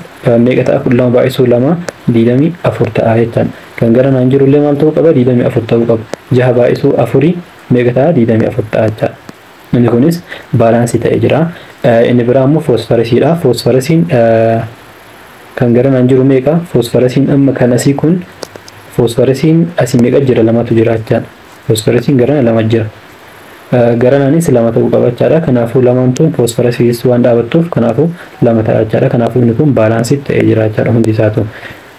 meeqa ta'a? 12 baay'isuu lama 24 ta'a jechaadha. Kan garanaan jiru illee maal ta'uu qaba? 24 ta'uu qaba. Jaha baay'isuu afurii meeqa ta'a? 24 ta'a jechaadha. Inni kunis balance ta'ee jira. Inni biraa immoo foosfarasiidha. Foosfarasiin kan garanaan jiru meeqa? Foosfarasiin amma kan asii kun, foosfarasiin asii meeqa jira? Lamatu jira jechaadha. Foosfarasiin garana lama jira. Garanaanis lama ta'uu qaba jechaadha. Kanaafuu lamaan tun foosfarasiis waan dhaabattuuf, kanaafuu lama ta'a jechaadha. Kanaafuu inni kun balance ta'ee jira jechaadha hundi isaatu.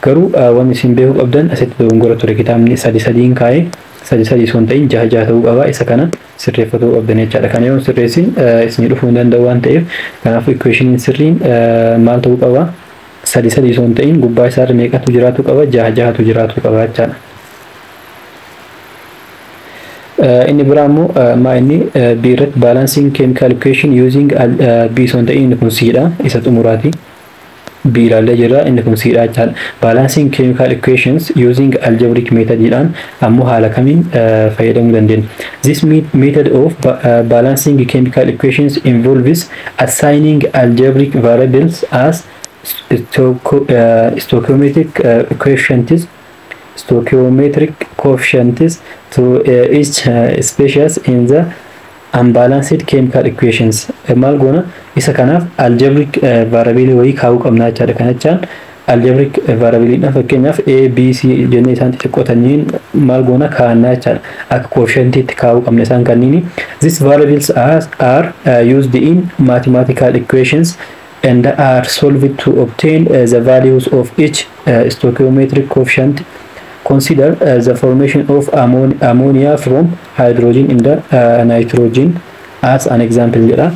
Garuu wanni isin beekuu qabdan, asitti dogongora ture kitaabni, sadi sadiin kaa'ee, sadi sadi osoo hin ta'in jaha jaha ta'uu qaba. Isa kana sirreeffatuu qabdan jechaadha. Kana yoo sirreessin isinii dhufuu hin danda'u waan ta'eef, kanaafuu equationiin sirriin maal ta'uu qaba? Sadi sadi osoo hin ta'in gubbaa isaarra meeqatu jiraatu qaba? Jaha jahatu jiraatu qaba jechaadha. Inni biraa immoo maa inni B irratti balancing chemical equation using B osoo hin ta'in inni kun C dha, isa xumuraati. B ilaallee jirra, inni kun C dha jechaadha. Balancing chemical equations using algebraic method jedhaan ammoo haala kamiin fayyadamuu dandeenya? This method of balancing chemical equations involves assigning algebraic variables as stoichiometric coefficients to each species in the unbalanced chemical equations. Maal goona isa kanaaf? Algebraic variable wayii kaa'uu qabna jechaadha. Kana jechaan algebraic variable dha, fakkeenyaaf A, B, C jennee isaan xixiqqootaniin maal goona? Kaa'annaa jechaadha. Akka coefficientiitti kaa'uu qabna isaan kanniini. These variables are used in mathematical equations and are solved to obtain the values of each stoichiometric coefficient. Consider the formation of ammonia from hydrogen in the nitrogen as an example jedha.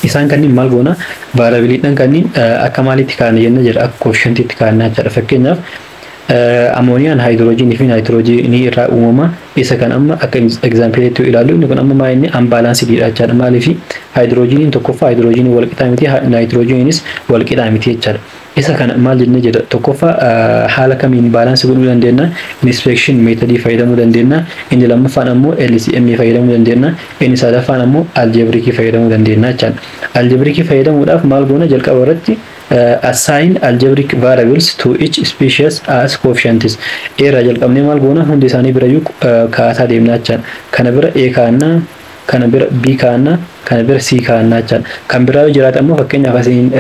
Isaan kanneen maal goona? Variableiidhaan kanneen akka maalitti kaa'an jenna jedha? Akka coefficientiitti kaa'annaa jechaadha. Fakkeenyaaf amooniyaan haayidroojinii fi naayitiroojiinii irraa uumama. Isa kan amma akka exampleiitti ilaallu, inni kun amma maa inni unbalancediidha jechaadha. Maaliif? Haayidroojiniin tokkoffaa haayidroojinii wal qixaa miti, naayitiroojiiniinis wal qixaa miti jechaadha. Isa kana maal jennee jedha? Tokkoffaa haala kamiin balance godhuu dandeenya? Inspection methodii fayyadamuu dandeenya. Inni lammaffaan ammoo LCM fayyadamuu dandeenya. Inni sadaffaan ammoo algebraicii fayyadamuu dandeenya jechaadha. Algebraicii fayyadamuudhaaf maal goona? Jalqaba irratti assign algebraic variables to each species as coefficients. A irraa jalqabnee maal goona? Hundi isaanii birayyuu kaasaa deemna jechaadha. Kana bira A kaa'annaa, kana bira B kaa'annaa, kana bira C kaa'annaa jechaadha. Kan biraa yoo jiraate ammoo, fakkeenyaaf asiin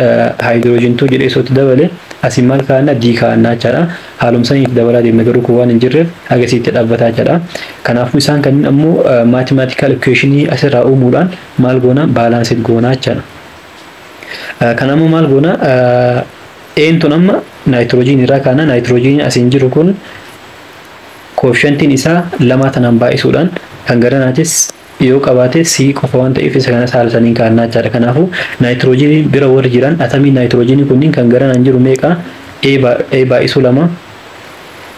haayidroojintuu jedhee isootti dabale, asiin maal kaa'annaa? D kaa'annaa jechaadha. Haalumsanii itti dabalaa deemna, garuu kun waan hin jirreef hagasiitti dhaabbataa jechaadha. Kanaafuu isaan kanneen ammoo mathematical equationii asirraa uumuudhaan maal goona? Balance goonaa jechaadha. Kan ammoo maal goona? A'n tun amma naayitiroojiin irraa kaana. Naayitiroojiin asiin jiru kun coefficientiin isaa lama tanaan baay'isuudhaan, kan garanaatis yoo qabaate C qofa waan ta'eef isa kana haala saniin kaannaa jechaadha. Kanaafuu naayitiroojiinii bira warri jiran, atamiin naayitiroojiinii kunniin kan garanaan jiru meeqa? A baay'isuu lama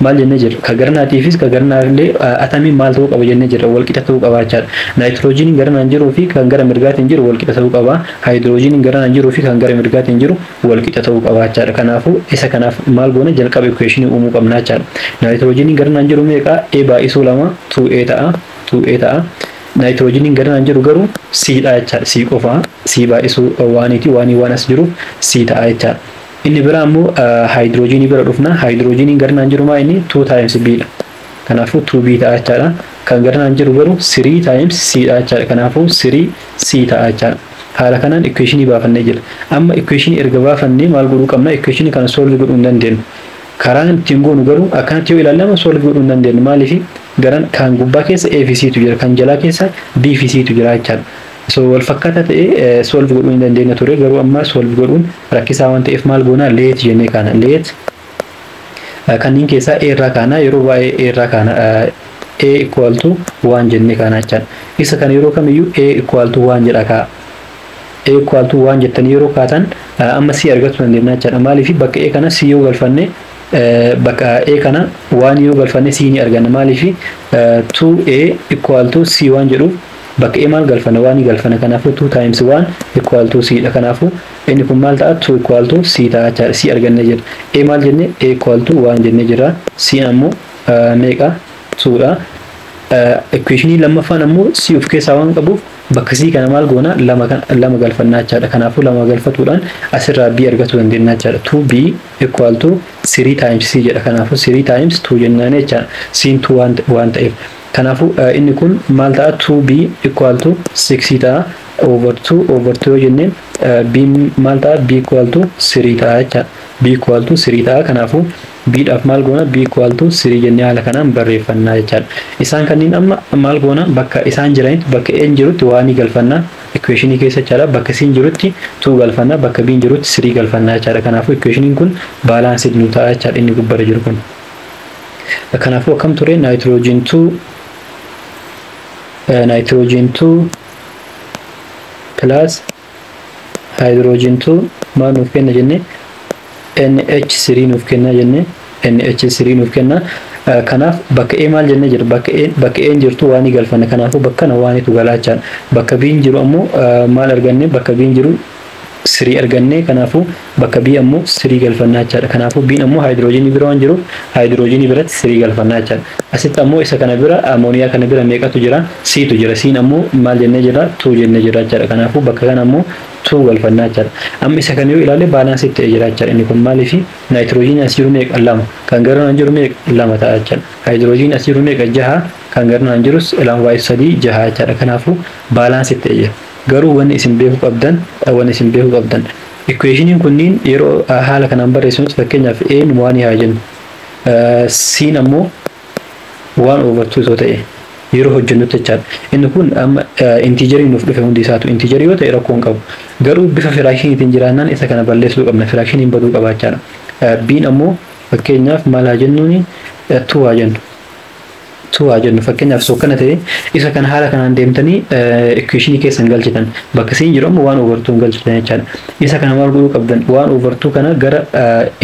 maal jennee jirra? Kan garanaatiifis kan garanaallee atamiin maal ta'uu qaba jennee jirra? Wal qixa ta'uu qaba jechaadha. Naayitiroojiiniin garanaan jiruu fi kan gara mirgaatiin jiru wal qixa ta'uu qaba. Haayidroojiiniin garanaan jiruu fi kan gara mirgaatiin jiru wal qixa ta'uu qaba jechaadha. Kanaafuu isa kanaaf maal goona? Jalqaba equationii uumuu qabna jechaadha. Naayitiroojiiniin garanaan jiru meeqa? A baay'isuu lama 2A ta'a. 2A ta'a. Naayitiroojiiniin garanaan jiru garuu C dha jechaadha. C qofa, C baay'isuu oneiiti, oneii waan as jiruuf C ta'a jechaadha. Inni biraa immoo haayidroojiinii bira dhufna. Haayidroojiiniin garanaan jiru maa inni? 2 times B dha. Kanaafuu 2B ta'a jechaadha. Kan garanaan jiru garuu 3 times C dha jechaadha. Kanaafuu 3 C ta'a jechaadha. Haala kanaan equationii baafannee jira. Amma equationii erga baafannee maal godhuu qabna? Equationii kana solve godhuu hin dandeenyu. Karaan ittiin goonu garuu akkanatti yoo ilaalle solve godhuu hin dandeenyu. Maaliif? Garan kan gubbaa keessa A fi C tu jira, kan jalaa keessa B fi C tu jira jechaadha. So wal fakkaataa ta'ee solve godhuu hin dandeenya ture, garuu amma solve godhuun rakkisaa waan ta'eef maal goona? Let jennee kaana. Let kanneen keessaa A irraa kaana. Yeroo baay'ee A irraa kaana. A equal to 1 jennee kaana jechaadha. Isa kana yeroo kamiyyuu A equal to 1 jedha kaa. A equal to 1 jettanii yeroo kaatan amma C argachuu dandeenya jechaadha. Maaliif? Bakka A kana C yoo galfanne, bakka A kana 1 yoo galfanne C ni arganna. Maaliif? 2A equal to C waan jedhuuf bakka A maal galfanna? One galfanna. Kanaafuu 2 times 1 equal to C dha. Kanaafuu inni kun maal ta'a? 2 equal to C ta'a jechaadha. C argannee jira. A maal jenne? A equal to 1 jennee jira. C ammoo meeqa? 2 dha. Equationii lammaffaan ammoo C of keessaa waan qabuuf bakka C kana maal goona? Lama lama galfannaa jechaadha. Kanaafuu lama galfatuudhaan asirraa B argachuu dandeenya jechaadha. 2B equal to 3 times C jedha. Kanaafuu 3 times 2 jennaan jechaadha. C 2 waan ta'eef. Kanaafuu inni kun maal ta'a? 2B equal to 6 ta'a. Over 2 over 2 yoo jenneen B maal ta'a? B equal to 3 ta'a jechaadha. B equal to 3 ta'a. Kanaafuu B dhaaf maal goona? B equal to 3 jennee haala kanaan barreeffannaa jechaadha. Isaan kanneen amma maal goona? Bakka isaan jiranitti, bakka N jirutti one galfannaa equationii keessa jechaadha. Bakka C jirutti 2 galfannaa, bakka B jirutti 3 galfannaa jechaadha. Kanaafuu equationiin kun balanced nu ta'a jechaadha inni gubbarra jiru kun. Kanaafuu akkam ture? Nitrogen 2 plus hydrogen 2 maal nuuf kenna jenne? NH3 nuuf kenna jenne. NH3 nuuf kenna. Kanaaf bakka A maal jennee jira? Bakka A jirtu one galfanna. Kanaafuu bakka kana oneitu galaa jechaadha. Bakka B jiru ammoo maal arganne? Bakka B jiru 3 arganne. Kanaafuu bakka B ammoo 3 galfannaa jechaadha. Kanaafuu B ammoo haayidroojinii bira waan jiruuf haayidroojinii biratti 3 galfannaa jechaadha. Asitti ammoo isa kana bira, amooniyaa kana bira meeqatu jira? C tu jira. C ammoo maal jennee jira? 2 jennee jira jechaadha. Kanaafuu bakka kana ammoo 2 galfannaa jechaadha. Amma isa kana yoo ilaalle balance ta'ee jira jechaadha. Inni kun maaliif? Naayitiroojiin as jiru meeqa? Lama. Kan garanaan jiru meeqa? Lama ta'a jechaadha. Haayidroojiin as jiru meeqa? Jaha. Kan garanaan jirus lama baay'isu sadii jaha jechaadha. Kanaafuu balance ta'ee jira. Garuu wanni isin beekuu qabdan, equationiin kunniin yeroo haala kanaan barreessinutti, fakkeenyaaf A'n one haa jennu, C'n ammoo one over two yoo ta'e yeroo hojjennutti jechaadha. Inni kun amma integerii nuuf dhufe, hundi isaatu integerii yoo ta'e rakkoo hin qabu. Garuu bifa fractioniitiin jiraannaan isa kana balleessuu qabna. Fractioniin baduu qaba jechaadha. B'n ammoo fakkeenyaaf maal haa jennuuni? Two haa jennu. Two haa jennu fakkeenyaaf. So kana ta'e isa kana haala kanaan deemtanii equationii keessan galchitan. Bakka siin jiru ammoo one over two galchitan jechaadha. Isa kana maal godhuu qabdan? One over two kana gara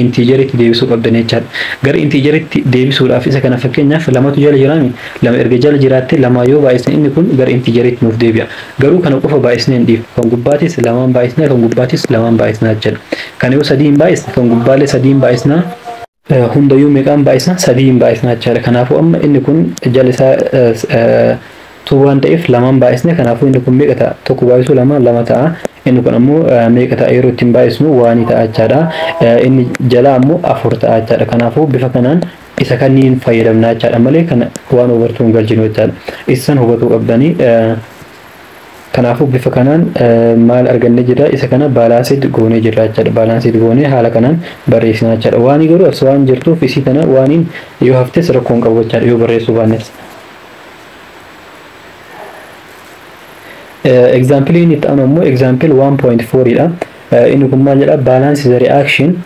integeriitti deebisuu qabdan jechaadha. Gara integeriitti deebisuudhaaf isa kana fakkeenyaaf lamatu jala jiraami. Lama erga jala jiraatte, lama yoo baay'isne inni kun gara integeriitti nuuf deebi'a. Garuu kana qofa baay'isnee hin dhiifnu. Kan gubbaatis lamaan baay'isnaa, kan gubbaatis lamaan baay'isnaa jechaadha. Kana yoo sadiin baay'isne, kan gubbaalee sadiin baay'isnaa. Hundayyuu meeqaan baay'isna? Sadiin baay'isna jechaadha. Kanaafuu amma inni kun jala isaa two waan ta'eef lamaan baay'isne. Kanaafuu inni kun meeqa ta'a? Tokko baay'isuu lama lama ta'a. Inni kun ammoo meeqa ta'a? Yeroo ittiin baay'isnu one ta'a jechaadha. Inni jalaa ammoo afur ta'a jechaadha. Kanaafuu bifa kanaan isa kanniin fayyadamna jechaadha malee kana one over two hin galchinu jechaadha. Isan hubatuu qabdanii. Kanaafuu bifa kanaan maal arganne jira? Isa kana balanced goonee jira jechaadha. Balanced goonee haala kanaan barreessina jechaadha. One garuu as waan jirtuuf isii kana oneiin yoo haftes rakkoo hin qabu jechaadha yoo barreessuu baannes. Example itti aanu ammoo example 1.4 dha. Inni kun maal jedha? Balance the reaction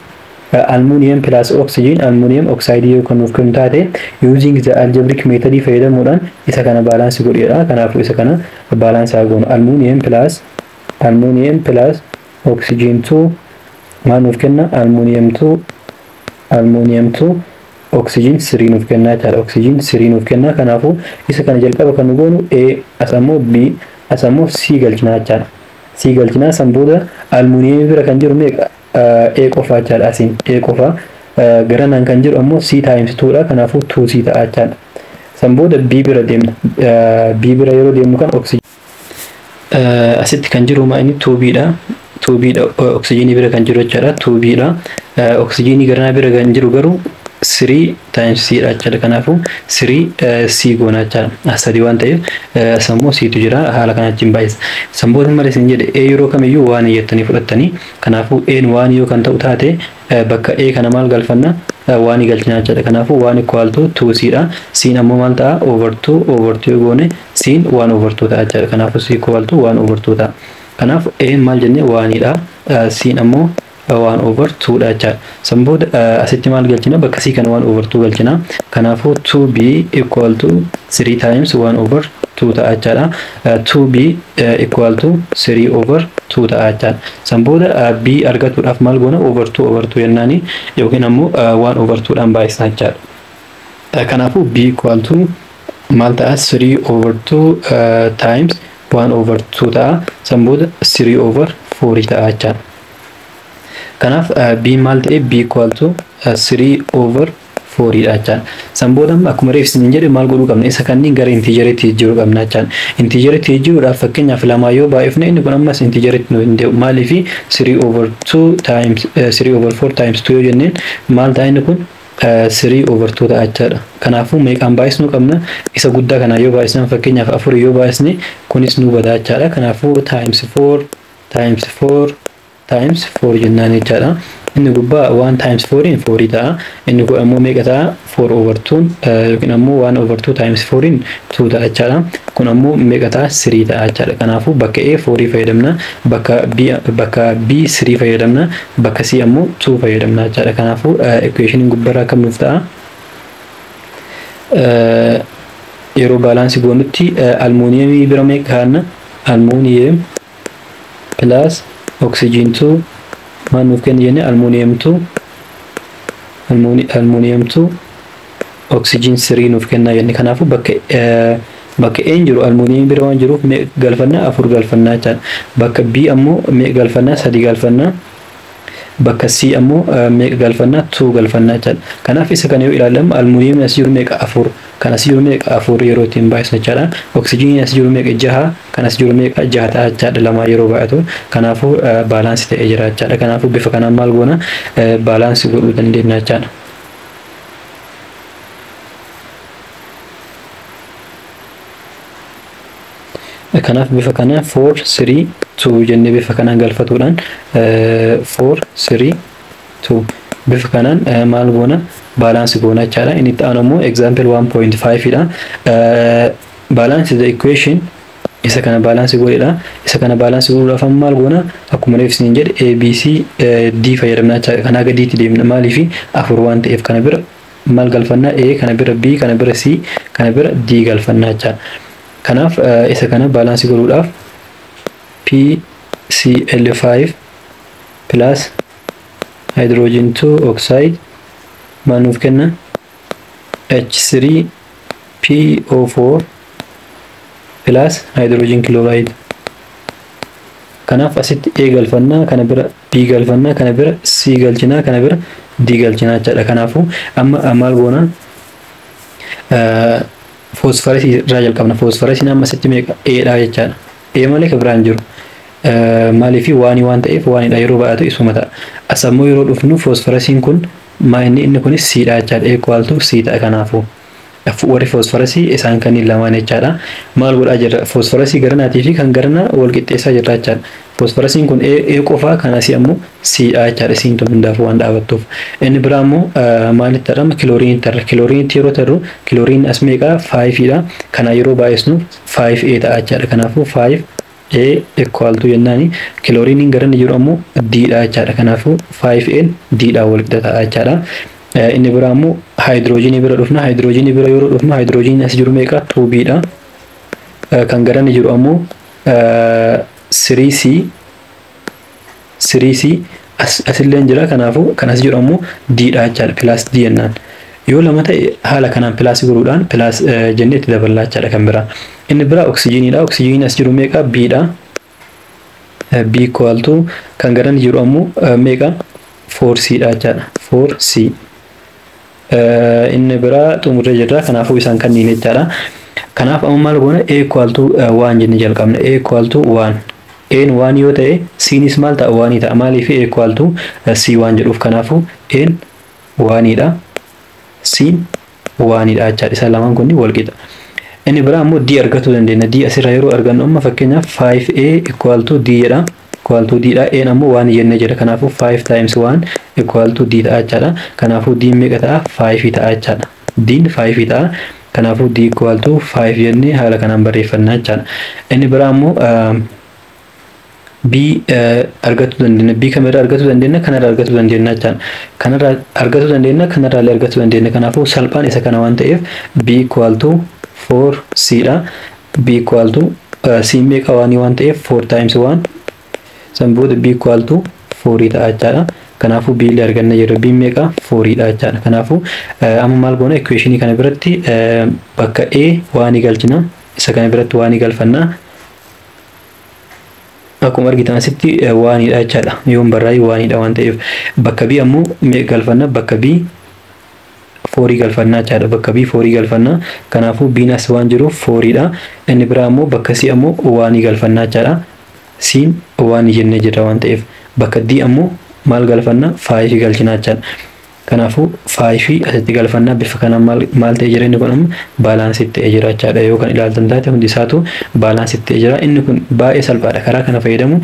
aluminium plus oxygen aluminium oxide yoo kan nuuf kennu taate, using the algebraic method fayyadamuudhaan isa kana balance godheedha. Kanaafuu isa kana balance haa goonu. Aluminium plus oxygen 2 maal nuuf kenna? Aluminium 2, aluminium 2 oxygen 3 nuuf kenna jechaadha. Oxygen 3 nuuf kenna. Kanaafuu isa kana jalqaba kan nu goonu A, as ammoo B, as ammoo C galchina jechaadha. C galchina. San booda aluminium bira kan jiru meeqa? A qofa jechaadha. Asiin A qofa. Garanaan kan jiru ammoo C times 2 dha. Kanaafuu 2C ta'a jechaadha. San booda B bira deemna. B bira yeroo deemnu kan oxygen asitti kan jiru maa inni? 2B dha. 2B dha oxygenii bira kan jiru jechaadha. 2B dha. Oxygenii garanaa bira kan jiru garuu 3 times C dha jechaadha. Kanaafuu 3 C goona jechaadha. Sadii waan ta'eef sammuu Ctu jira, haala kana achiin baay'isa. San booda malee isin jedhe, A yeroo kamiyyuu waan jettanii fudhattanii. Kanaafuu A one yoo kan ta'u taate, bakka A kana maal galfanna? One galchina jechaadha. Kanaafuu one equal to 2C dha. C ammoo maal ta'a? Over 2 over 2 yoo goone, C 1 over 2 ta'a jechaadha. Kanaafuu C equal to 1 over 2 ta'a. Kanaaf A maal jennee? Onedha. C ammoo 1 over 2 dha jechaadha. San booda asitti maal galchina? Bakka C kana 1 over 2 galchina. Kanaafuu 2B equal to 3 times 1 over 2 ta'a jechaadha. 2B equal to 3 over 2 ta'a jechaadha. San booda B argatuudhaaf maal goona? Over 2 over 2 jennaani yookiin ammoo 1 over 2 dhaan baay'isna jechaadha. Kanaafuu B equal to maal ta'a? 3 over 2 times 1 over 2 ta'a. San booda 3 over 4 ta'a jechaadha. Kanaaf B maal ta'e? B equal to 3 over 4 dha jechaadha. San booda akkuma reef isin jedhe maal godhuu qabna? Isa kanneen gara integeriitti jijjiiruu qabna jechaadha. Integeriitti jijjiiruudhaaf, fakkeenyaaf, lamaa yoo baay'ifne, inni kun ammas integeriitti nu hin deebi'u. Maaliif? 3 over 2 times 3 over 4 times 2 yoo jenneen maal ta'a inni kun? 3 over 2 ta'a jechaadha. Kanaafuu meeqaan baay'isnuu qabna? Isa guddaa kanaa yoo baay'isne, fakkeenyaaf afur yoo baay'isne, kunis nu badaa jechaadha. Kanaafuu times 4 times 4 times 4 jennaan jechaadha. Inni gubbaa 1 times 4 4 ta'a. Inni kun ammoo meeqa ta'a? 4 over 2 yookiin ammoo 1 over 2 times 4 2 ta'a jechaadha. Kun ammoo meeqa ta'a? 3 ta'a jechaadha. Kanaafuu bakka A 4 fayyadamna, bakka B 3 fayyadamna, bakka C ammoo 2 fayyadamna jechaadha. Kanaafuu equation gubbarraa kam nuuf ta'a? Yeroo balance goonutti almuuniyemii bira meeqa kaa'anna? Aluminium plus oxygen 2 maal nuuf kenna jenne? Aluminium 2, aluminium 2 oxygen 3 nuuf kenna jenne. Kanaafuu bakka A jiru aluminium bira waan jiruuf meeqa galfannaa? Afur galfannaa jechaadha. Bakka B ammoo meeqa galfannaa? Sadi galfannaa. Bakka C ammoo meeqa galfannaa? 2 galfannaa jechaadha. Kanaaf isa kana yoo ilaalamu, aluminium as jiru meeqa? Afur. Kan as jiru meeqa? Afur yeroo ittiin baay'isnu jechaadha. Oksijiiniin as jiru meeqa? Jaha. Kan as jiru meeqa? Jaha ta'a jechaadha lama yeroo baay'atu. Kanaafuu balance ta'ee jira jechaadha. Kanaafuu bifa kanaan maal goona? Balance godhuu dandeenya jechaadha. Kanaaf bifa kana 4 3 2 jennee bifa kanaan galfatuudhaan, 4 3 2 bifa kanaan maal goona? Balance goona jechaadha. Inni itti aanu immoo example 1.5 dha. Balance the equation, isa kana balance godheedha. Isa kana balance godhuudhaaf amma maal goona? Akkuma reef isin jedhe A B C D fayyadamna jechaadha. Kanaa gadiitti deemna. Maaliif? Afur waan ta'eef, kana bira maal galfannaa? A, kana bira B, kana bira C, kana bira D galfannaa jechaadha. Kanaaf isa kana balance godhuudhaaf PCl5 plus hydrogen 2 oxide maal nuuf kenna? H3 PO4 plus hydrogen chloride. Kanaaf asitti A galfannaa, kana bira B galfannaa, kana bira C galchinaa, kana bira D galchinaa jechaadha. Kanaafuu amma maal goona? Foosfarasii irraa jalqabna. Foosfarasiin amma asitti meeqa? A dha jechaadha. A malee kan biraan jiru. Maaliif? One waan ta'eef onedha, yeroo baay'atu isuma ta'a. As ammoo yeroo dhufnu foosfarasiin kun maa inni? Inni kunis C dha jechaadha. Equal to C ta'a kanaafuu. Warri foosfarasii isaan kanneen lamaan jechaadha. Maal godhaa jirra? Foosfarasii garanaatii fi kan garanaa wal qixxeessaa jirra jechaadha. Foosfarasiin kun A qofaa, kan asii ammoo C dha jechaadha. C'n tun hundaafuu waan dhaabattuuf. Inni biraa ammoo maalitti jedhama? Kilooriinitti tarra. Kilooriinitti yeroo tarru, kilooriin as meeqa? 5 dha. Kana yeroo baay'isnu 5A ta'a jechaadha. Kanaafuu 5 A equal to jennaani, kilooriiniin gara inni jiru ammoo D dha jechaadha. Kanaafuu 5N D dha wal qixa ta'a jechaadha. Inni biraa ammoo haayidroojinii bira dhufna. Haayidroojinii bira yeroo dhufnu, haayidroojiniin as jiru meeqa? 2B dha. Kan gara inni jiru ammoo 3C, 3C asillee jira. Kanaafuu kan as jiru ammoo D dha jechaadha. Plus D jennaan. Yoo lama ta'e, haala kanaan plus godhuudhaan plus jennee itti daballaa jechaadha kan biraa. Inni biraa oksijiiniidha. Oksijiiniin as jiru meeqa? B dha. B equal to kan gara inni jiru ammoo meeqa? 4C dha jechaadha. 4C. Inni biraa xumurree jirra. Kanaafuu isaan kanneen jechaadha. Kanaaf amma maal goona? A equal to 1 jennee jalqabna. A equal to 1. A'n 1 yoo ta'e, C'nis maal ta'a? 1 ta'a. Maaliif? A equal to C waan jedhuuf. Kanaafuu A'n 1 dha. C'n 1 dha jechaadha. Isaan lamaan kun wal qixa. Inni biraa ammoo D argachuu dandeenya. D asirraa yeroo argannu, amma fakkeenyaaf 5A equal to D jedha. Equal to D dha. A'n ammoo 1 jennee jira. Kanaafuu 5 times 1 equal to D ta'a jechaadha. Kanaafuu D meeqa ta'a? 5 ta'a jechaadha. D'n 5 ta'a. Kanaafuu D equal to 5 jennee haala kanaan barreeffannaa jechaadha. Inni biraa ammoo B argachuu dandeenya. B kamirraa argachuu dandeenya? Kanarraa argachuu dandeenya jechaadha. Kanarraa argachuu dandeenya, kanarraa illee argachuu dandeenya. Kanaafuu salphaan isa kana waan ta'eef B equal to 4C dha. B equal to C meeqa? One waan ta'eef 4 times 1. San booda B equal to 4 ta'a jechaadha. Kanaafuu B illee arganna jirra. B meeqa? 4 dha jechaadha. Kanaafuu amma maal goona? Equationii kana biratti bakka A one galchina. Isa kana biratti one galfanna. Akkuma argitan asitti onedha jechaadha. Yoon barraa'e onedha waan ta'eef, bakka B ammoo meeqa galfanna? Bakka B fourii galfannaa jechaadha. Bakka B fourii galfannaa. Kanaafuu B'n as waan jiruuf fouriidha. Inni biraa ammoo bakka C ammoo one galfannaa jechaadha. C'n one jennee jirra waan ta'eef, bakka D ammoo maal galfanna? Fiveii galchinaa jechaadha. Kanaafuu fiveii asitti galfannaa. Bifa kanaan maal ta'ee jira? Inni kun amma balanced ta'ee jira jechaadha. Yoo kan ilaaltan taate, hundi isaatu balanced ta'ee jira. Inni kun baay'ee salphaadha. Karaa kana fayyadamuun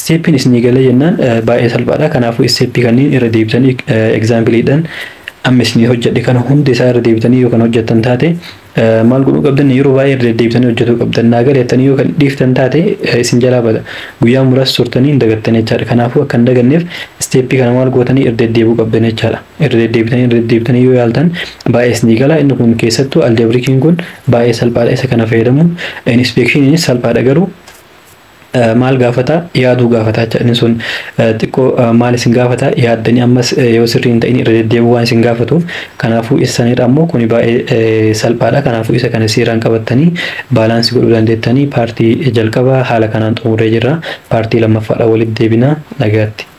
steppiin isinii galee jennaan baay'ee salphaadha. Kanaafuu steppii kanneen irra deebitanii exampleiidhaan amma isinii hojjedhe kana hundi isaa irra deebitanii yoo kan hojjettan taate, maal godhuu qabdan? Yeroo baay'ee irra deddeebitanii hojjetuu qabdan. Naa galeettanii yoo kan dhiiftan taate, isin jalaa bada. Guyyaa muraasa turtanii hin dagattan jechaadha. Kanaafuu akka hin daganneef steppii kana maal gootanii? Irra deddeebi'uu qabdan jechaadha. Irra deddeebitanii, irra deddeebitanii yoo yaaltan baay'ee isinii gala. Inni kun keessattuu algebraiciin kun baay'ee salphaadha isa kana fayyadamuun. Inspectioniinis salphaadha, garuu maal gaafata? Yaaduu gaafata jecha. Inni sun xiqqoo maal isin gaafata? Yaaddanii ammas yoo sirrii hin ta'in irra deddeebi'uu waan isin gaafatuuf. Kanaafuu isa sanirra ammoo kuni baay'ee salphaadha. Kanaafuu isa kana seeraan qabattanii balance godhuu dandeettanii. Partii jalqabaa haala kanaan xumurree jirra. Partii lammaffaadha walitti deebina. Nagaatti.